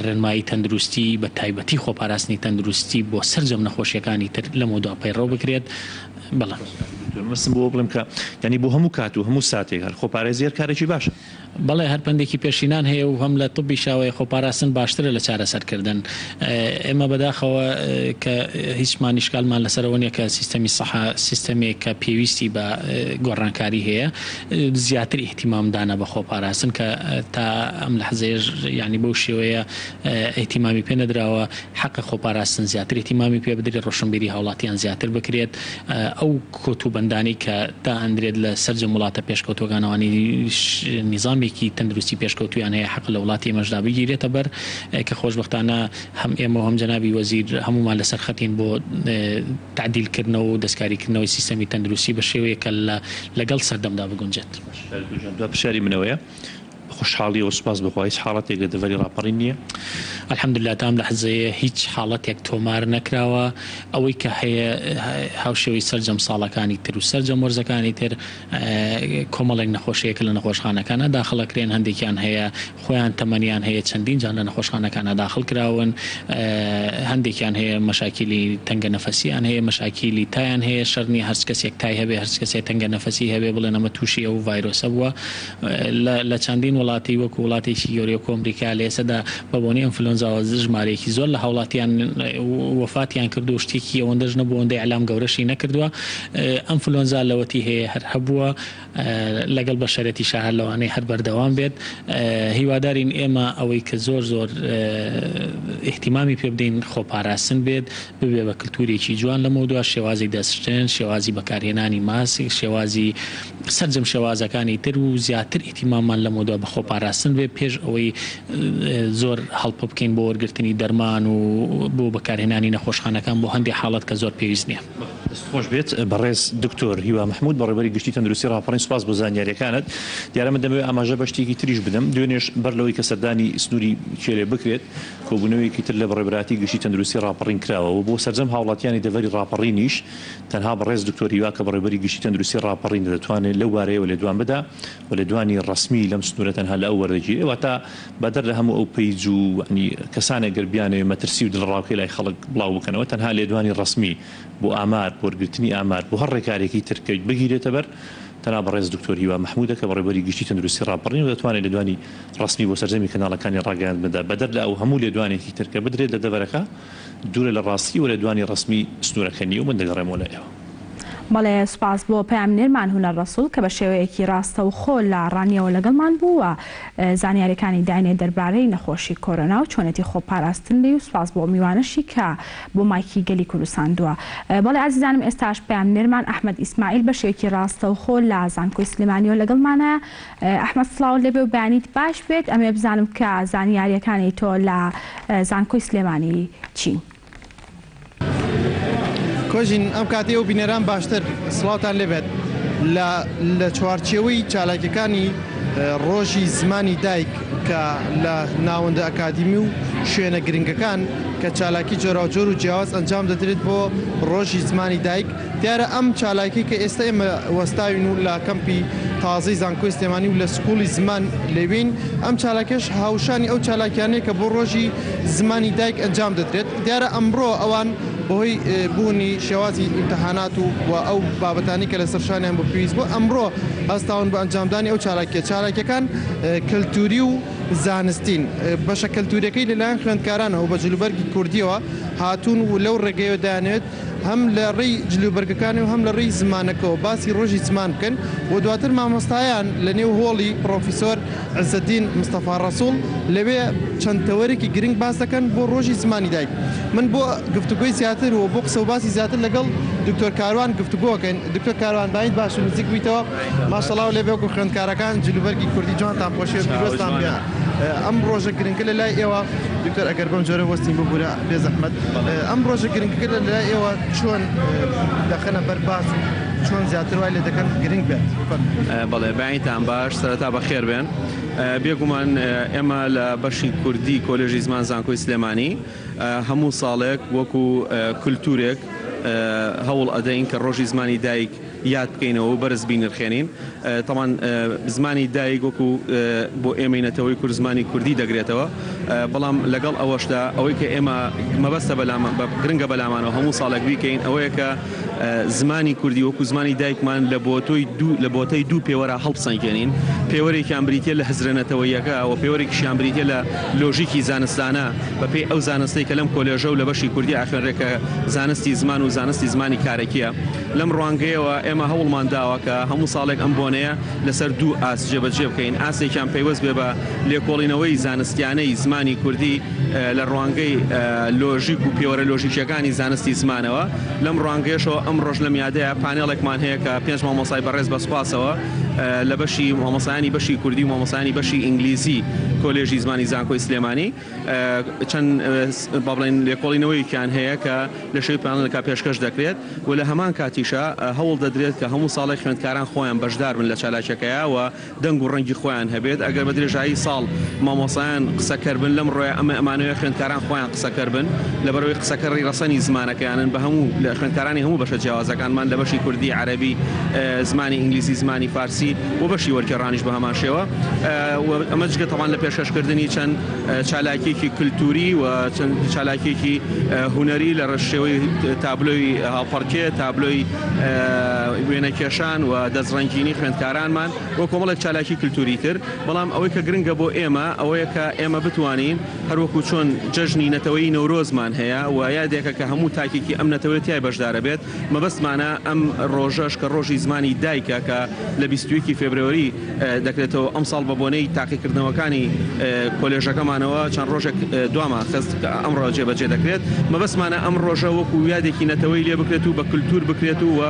ڕێنمایی تەندروستی بە تایبەتی خۆپاراستنی تەندروستی بۆ سەرجەم نەخۆشیەکانی تر لەمەودوا پەیڕەو بکرێت بەڵێ. دکتۆر مەبەستم بۆ بڵێم کە یانی بۆ هەموو کات و هەموو ساتێک هەر خۆپارێزی هەر کارێکی باشە. بەڵێ هەر پەندێکی پێشینان هەیە و هەم لە طبیشا وایە خۆپاراستن باشترە لە چارەسەرکردن. ئێمە بەداخەوە کە هیچمان ئیشکالمان لەسەر ئەوە نیە کە سیستەمی سەحە سیستەمێکە پێویستی بە گۆڕانکاری هەیە زیاتر ئیهتیمام دانە بە خۆپاراستن کە تا ئەم لەحزەیەش یانی بەو شێوەیە ئیهتیمامی پێ نەدراوە. حەقە خۆپاراستن زیاتر ئیهتیمامی پێ بدرێت، ڕۆشنبیری هاوڵاتیان زیاتر بکرێت، ئەو کۆت و بەندانەی کە دائەندرێت لە سەرجەم وڵاتە پێشکەوتووەکان ئەوانەی نیزامێکی تەندروستی پێشکەوتوویان هەیە حەقە لە وڵاتی ئێمەشدا بگیرێتە بەر کە خۆشبەختانە هەم ئێمە و هەم جەنابی وەزیر هەموومان لەسەر خەتین بۆ تەعدیل کردنەوە و دەستکاری کردنەوەی سیستەمی تەندروستی بە شێوەیەک کە لەگەڵ سەردەمدا بگونجێت. دوا پرسیاری من ئەوەیە بە خۆشحاڵیەوە سوپاس بۆ خوا هیچ حاڵەتێک لە دەڤەری ڕاپەڕین نییە؟ الحمدللە تا ئەم لەحزەیە هیچ حاڵەتێک تۆمار نەکراوە، ئەوەی کە هەیە هاوشێوەی سەرجەم ساڵەکانی تر و سەرجەم وەرزەکانی تر کۆمەڵێک نەخۆش هەیە کە لە نەخۆشخانەکانا داخڵ ئەکرێن، هەندێکیان هەیە خۆیان تەمەنیان هەیە چەندین جار لە نەخۆشخانەکانا داخڵ کراون، هەندێکیان هەیە مەشاکیلی تەنگە نەفەسیان هەیە، مەشاکیلی تایان هەیە، شەرت نییە هەرچ کەسێک تای هەبێ هەرچ کەسێک تەنگە نەفەسی هەبێ بڵێن ئەمە تووشی ئەو ڤایرۆسە بووە. لە چەندین وڵاتی وەکو وڵاتێکی گەورەی وەکو ئەمریکا لە ئێستادا بە بۆنەی ئەنفلۆنزاوە ژمارەیەکی زۆر لە هاوڵاتیان وەفاتیان کردووە و شتێکی ئەوەندەش نەبووە ئەوەندە ئیعلام گەورەشی نەکردووە ئەنفلۆنزا لەوەتی هەیە هەر هەبووە لەگەڵ بەشەرەتیشا هەر لەوانەیە هەر بەردەوام بێت هیوادارین ئێمە ئەوەی کە زۆر زۆر ئیهتیمامی پێ بدەین خۆپاراستن بێت ببێ بە کلتورێکی جوان لەمەودوا شێوازی دەستشتن شێوازی بەکارهێنانی ماسک شێوازی سەرجەم شێوازەکانی تر و زیاتر ئیهتیماممان لەمەودوا بە خۆپاراستن بێ پێش ئەوەی زۆر هەڵپە بکەین بۆ وەرگرتنی دەرمان و بۆ بەکارهێنانی نەخۆشخانەکان بۆ هەندێ حاڵەت کە زۆر پێویست نیە. دەست خۆش بێت بەڕێز دکتۆر هیوا محمود بەڕێوبەری گشتی تەندروستی ڕاپەڕین سوپاس بۆ زانیاریەکانت دیارە من دەمەوێت ئاماژە بە شتێکی تریش بدەم دوێنێش بەر لەوەی کە سەردانی سنووری کێلێ بکرێت کۆبوونەوەیەکی تر لە بەڕێوبەرایەتی گشتی تەندروستی ڕاپەڕین کراوە و بۆ سەرجەم هاوڵاتیانی دەڤەری ڕاپەڕینیش تەنها بەڕێز دکتۆر هیوا کە بەڕێوبەری گشتی تەندروستی ڕاپەڕینە دەتوانێت لەو بارەیەوە لێدوان بدا و لێدوانی ڕەسمی لەم سنوورە تەنها لە ئەو وەردەگیرێ واتە بەدەر لە هەموو ئەو پەیج و یانی کەسانێک گەر بیانەوێ مەترسی و دڵەڕاوکێ لای خەڵک بڵاو بکەنەوە تەنها لێدوانی ڕەسمی بۆ ئامار، بۆ وەرگرتنی ئامار، بۆ هەر ڕێکارێکی تر کە بگیرێتە بەر تەنها بەڕێز دکتۆر هیوا مەحمودە کە بەڕێوبەری گشتی تەندروستی ڕاپەڕینە و دەتوانێت لێدوانی ڕەسمی بۆ سەرجەمی کەناڵەکانی ڕاگەیاندن بدا بەدەر لە ئەو هەموو لێدوانێکی تر کە بدرێت لە دەڤەرەکە دوورە لە ڕاستی و لێدوانی ڕەسمی سنوورەکە نییە و من دەگەڕێمەوە لای ئێوە. بەڵێ سوپاس بۆ پەیامنێرمان هونەر ڕەسوڵ کە بە شێوەیەکی ڕاستەوخۆ لە ڕانیەوە لەگەڵمان بوو و زانیاریەکانی داینێ دەربارەی نەخۆشی کۆرۆنا و چۆنێتی خۆپاراستن لێی و سوپاس بۆ میوانەشی کە بۆ مایکی گەلی کوردستان دوا. بەڵێ ئازیزانم ئێستاش پەیامنێرمان ئەحمەد ئیسماعیل بە شێوەیەکی ڕاستەوخۆ لە زانکۆی سلێمانیەوە لەگەڵمانە. ئەحمەد سڵاوت لێبێ و بەیانیت باش بێت ئەمەوێ بزانم کە زانیاریەکانی تۆ لە زانکۆی سلێمانی چین؟ کۆژین ئەم کاتەی و بینەران باشتر سڵاوتان لێبێت لە لە چوارچێوەی چالاکیەکانی ڕۆژی زمانی دایک کە لە ناوەندە ئەکادیمی و شوێنە گرنگەکان کە چالاکی جۆراوجۆر و جیاواز ئەنجام دەدرێت بۆ ڕۆژی زمانی دایک دیارە ئەم چالاکی کە ئێستا ئێمە وەستاوین و لە کەمپی تازەی زانکۆی سلێمانی و لە سکوڵی زمان لەوێین، ئەم چالاکیەش هاوشانی ئەو چالاکیانەیە کە بۆ ڕۆژی زمانی دایک ئەنجام دەدرێت. دیارە ئەمڕۆ ئەوان بەهۆی بوونی شێوازی ئیمتحانات و و ئەو بابەتانەی کە لەسەر شانیان بوو پێویست بوو ئەمڕۆ هەستاون بە ئەنجامدانی ئەو چالاکیە. چالاکیەکان کەلتوری و زانستین. بەشە کەلتوریەکەی لەلایەن خوێندکارانەوە بە جلوبەرگی کوردیەوە هاتوون و لەو ڕێگەیەوە دەیانەوێت هەم لە ڕێی جلوبەرگەکانی و هەم لە ڕێی زمانەکەوە باسی ڕۆژی زمان بکەن و دواتر مامۆستایان لە نێو هۆڵی پڕۆفیسۆر عزەدین مستەفا ڕەسوڵ لەوێ چەند تەوەرێکی گرنگ باس دەکەن بۆ ڕۆژی زمانی دایک. من بۆ گفتوگۆی زیاتر و بۆ قسە و باسی زیاتر لەگەڵ دکتۆر کاروان گفتوگۆ ئەکەین. دکتۆر کاروان بایت باش و نزیک بوویتەوە. ماشەڵاو لێبێ وەکو خوێندکارەکان جلوبەرگی کوردی جوانتان پۆشیوە پیرۆزتان بێ. ئەم ڕۆژە گرنگە لە لای ئێوە دکتۆر ئەگەر بەم جۆرە وەستین ببورە بێ زەحمەت ئەم ڕۆژە گرنگەکە لە لای ئێوە چۆن دەخەنە بەر باس و چۆن زیاتر وای لێ دەکەن گرنگ بێت؟ بەڵێ بەیانیتان باش سەرەتا بەخێر بێن بێگومان ئێمە لە بەشی کوردی کۆلێژی زمان زانکۆی سلێمانی هەموو ساڵێک وەکو کولتورێک هەوڵ ئەدەین کە ڕۆژی زمانی دایک یاد بکەینەوە و بەرز بینرخێنین. تەبعەن زمانی دایک وەکو بۆ ئێمەی نەتەوەی کورد زمانی کوردی دەگرێتەوە، بەڵام لەگەڵ ئەوەشدا ئەوەی کە ئێمە مەبەستە بەلامان گرنگە بەلامانەوە هەموو ساڵێک بیکەین ئەوەیە کە زمانی کوردی وەکو زمانی دایکمان لە بۆتۆی دوو لە بۆتەی دوو پێوەرا هەڵبسەنگێنین، پێوەرێکیان بریتیە لە هزرە نەتەوەییەکە و پێوەرێکیشیان بریتیە لە لۆژیکی زانستانە بەپێی ئەو زانستەی کە لەم کۆلێژە و لە بەشی کوردی ئەخوێنرێ کە زانستی زمان و زانستی زمانی کارەکیە. لەم ڕوانگەیەوە ئێمە هەوڵمان داوە کە هەموو ساڵێک ئەم بۆنەیە لەسەر دوو ئاست جێبەجێ بکەین، ئاستێکیان پەیوەست بێ بە لێکۆڵینەوەی زانستیانەی زمانی کوردی لە ڕوانگەی لۆژیک و پێوەرە لۆژیکییەکانی زانستی زمانەوە. لەم ڕوانگەیەشەوە ئەمڕۆش لەم یادەیا پانێڵێکمان هەیە کە پێنج مامۆستای بەڕێز بە سوپاسەوە لە بەشی مامۆستایانی بەشی کوردی و مامۆستایانی بەشی ئینگلیزی کۆلێژی زمانی زانکۆی سلێمانی چەند با بڵێین لێکۆڵینەوەیەکیان هەیە کە لە شێوەی پانێڵێکا پێشکەش دەکرێت و لە هەمان کاتیشا هەوڵ دەدرێت کە هەموو ساڵێک خوێندکاران خۆیان بەشدار بن لە چالاکیەکەیا و دەنگ و ڕەنگی خۆیان هەبێت ئەگەر بە درێژایی ساڵ مامۆستایان قسەکەر بن لەم ڕۆیە ئەمە ئەمانەوێت خوێندکاران خۆیان قسەکەر بن لەبەرئەوەی قسەکەڕی ڕەسەنی زمانەکەیانن بە هەموو لە خوێندکارانی هەموو بەشە جیاوازەکانمان لە بەشی کوردی عەرەبی زمانی ئینگلیزی زمانی فارسی و بەشی وەرگێڕانیش بە هەمان شێوە و ئەمە جگە تەبعەن لە پێشکەشکردنی چەند چالاکیەکی کلتوری و چەند چالاکیەکی هونەری لە شێوەی تابلۆی هاوپەڕکێ، تابلۆی وێنەکێشان و دەستڕەنگینی خوێندکارانمان و کۆمەڵێک چالاکی کلتوری تر. بەڵام ئەوەی کە گرنگە بۆ ئێمە ئەوەیە کە ئێمە بتوانین هەروەکو چۆن جەژنی نەتەوەیی نەورۆزمان هەیە و یادێکە کە هەموو تاکێکی ئەم نەتەوەیە تیای بەشدارە بێت، مەبەستمانە ئەم ڕۆژەش کە ڕۆژی زمانی دایکە کە لە 21 فێبرەوەری دەکرێتەوە، ئەمساڵ بە بۆنەی تاقیکردنەوەکانی کۆلێژەکەمانەوە چەند ڕۆژێک دوامان خست کە ئەمڕۆ جێبەجێ دەکرێت، مەبەستمانە ئەم ڕۆژە وەکو یادێکی نەتەوەیی لێ بکرێت و بە کلتور بکرێت و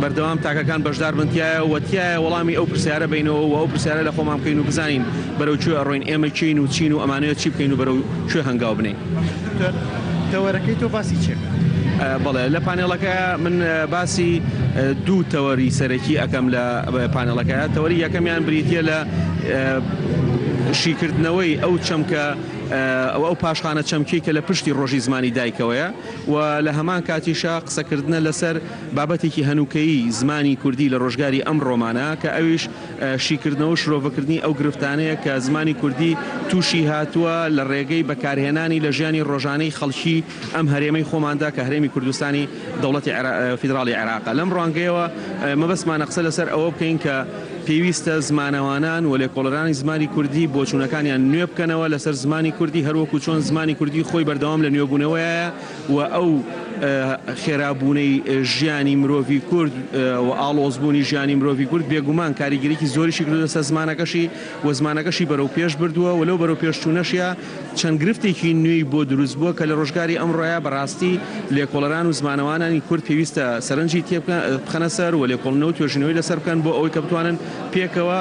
بەردەوام تاکەکان بەشدار بن تیایا و تیایا وەڵامی ئەو پرسیارە بەینەوە و ئەو پرسیارە لە خۆمان بکەین و بزانین بەرەو کوێ ئەڕۆین، ئێمە کێین و چین و ئەمانەوێت چی بکەین و بەرەو کوێ هەنگاو بنێین. دکتۆر، تەوەرەکەی تۆ باسی چیە؟ بەڵێ لە پانێڵەکە من باسی دوو تەوەری سەرەکی ئەکەم لە پانێڵەکە تەوەری یەکەمیان بریتیە لە شیکردنەوەی ئەو چەمکە ئەو پاشخانە چەمکی کە لە پشتی ڕۆژی زمانی دایکەوەیە و لە هەمان کاتیشا قسەکردنە لەسەر بابەتێکی هەنووکەیی زمانی کوردی لە ڕۆژگاری ئەمڕۆمانە کە ئەویش شیکردنەوە و شرۆڤەکردنی ئەو گرفتانەیە کە زمانی کوردی تووشی هاتووە لە ڕێگەی بەکارهێنانی لە ژیانی ڕۆژانەی خەڵکی ئەم هەرێمەی خۆماندا کە هەرێمی کوردستانی دەوڵەتی فیدراڵی عێراقە. لەم ڕوانگەیەوە مەبەستمانە قسە لەسەر ئەوە بکەین کە پێویستە زمانەوانان و لێکۆڵەرانی زمانی کوردی بۆچوونەکانیان نوێ بکەنەوە لەسەر زمانی کوردی هەروەکو چۆن زمانی کوردی خۆی بەردەوام لە نوێبوونەوەیە و ئەو خێرابوونەی ژیانی مرۆڤی کورد و ئاڵۆزبوونی ژیانی مرۆڤی کورد بێگومان کاریگەریی زۆریشی کردووەتە سەر زمانەکەشی و زمانەکەشی بەرەو پێش بردووە و لەو بەرەو پێشچوونەشیا چەند گرفتێکی نوێی بۆ دروست بووە کە لە ڕۆژگاری ئەمڕۆیا بەڕاستی لێکۆڵەران و زمانەوانانی کورد پێویستە سەرنجی تێ بخەنە سەر و لێکۆڵینەوە و توێژینەوەی لەسەر بکەن بۆ ئەوەی کە بتوانن پێکەوە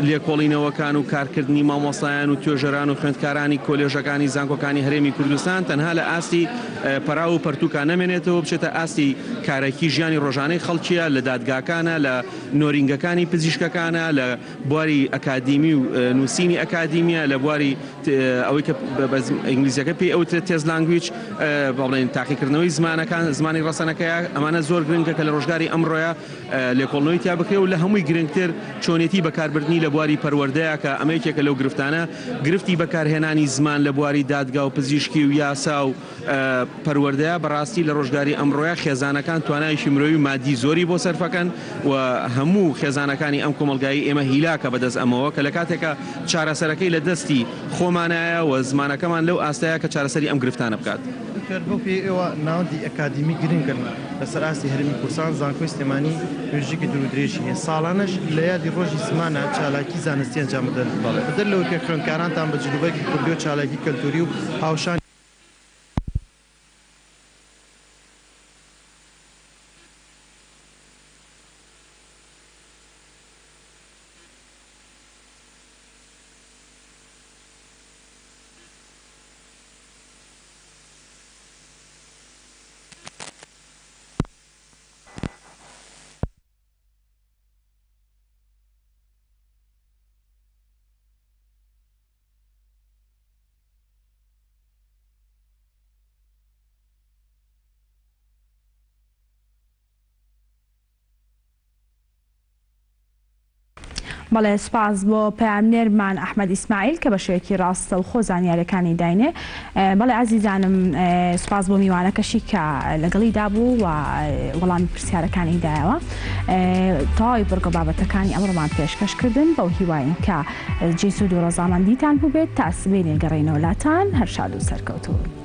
لێکۆڵینەوەکان و کارکردنی مامۆستایان و توێژەران و خوێندکارانی کۆلێژەکانی زانکۆکانی هەرێمی کوردستان تەنها لە ئاستی پەراو و پەرتوکا نەمێنێتەوە بچێتە ئاستی کارەکی ژیانی ڕۆژانەی خەڵکیە لە دادگاکانە لە نۆرینگەکانی پزیشکەکانە لە بواری ئەکادیمی و نووسینی ئەکادیمیە لە بواری ئەوەی کە بە ئینگلیزیەکە پێی ئەوترێت test language با بڵێین تاقیکردنەوەی زمانەکان زمانی ڕەسەنەکەیە ئەمانە زۆر گرنگە کە لە ڕۆژگاری ئەمڕۆیە لێکۆڵنەوەی تیا بکرێ و لە هەمووی گرنگتر چۆنێتی بەکاربردنی لە بواری پەروەردەیە کە ئەمە یەکێکە لەو گرفتانە گرفتی بەکارهێنانی زمان لە بواری دادگا و پزیشکی و یاسا و پەروەردەیە بەڕاستی لە ڕۆژگاری ئەمڕۆیا خێزانەکان توانایەکی مرۆیی و مادی زۆری بۆ سەرفەکەن و هەموو خێزانەکانی ئەم کۆمەڵگایەی ئێمە هیلاکە بەدەست ئەمەوە کە لە کاتێکا چارەسەرەکەی لە دەستی خۆمانایە و زمانەکەمان لەو ئاستەیە کە چارەسەری ئەم گرفتانە بکات. دکتۆر بەو پێیەی ئێوە ناوەندی ئەکادیمی گرنگن لەسەر ئاستی هەرێمی کوردستان، زانکۆی سلێمانی مێژوویەکی دوور و درێژی هەیە، ساڵانەش لە یادی ڕۆژی زمانە چالاکی زانستی ئەنجام دەدەن، بەدەر لەوەی کە خوێندکارانتان بە جلوبەرگی کوردی و چالاکی کەلتووری و هاوشانی بەڵێ سوپاس بۆ پەیامنێرمان ئەحمەد ئیسماعیل کە بە شێوەیەکی ڕاستەوخۆ زانیاریەکانی داینێ بەڵێ ئازیزانم سوپاس بۆ میوانەکەشی کە لەگەڵیدا بوو و وەڵامی پرسیارەکانی دایەوە تەواوی بڕگە بابەتەکانی ئەمڕۆمان پێشکەش کردن بەو هیواین کە جێی سوود و ڕەزامەندیتان بووبێت تا سبەینێ گەڕێینەوە لاتان هەر شاد و سەرکەوتوو بن.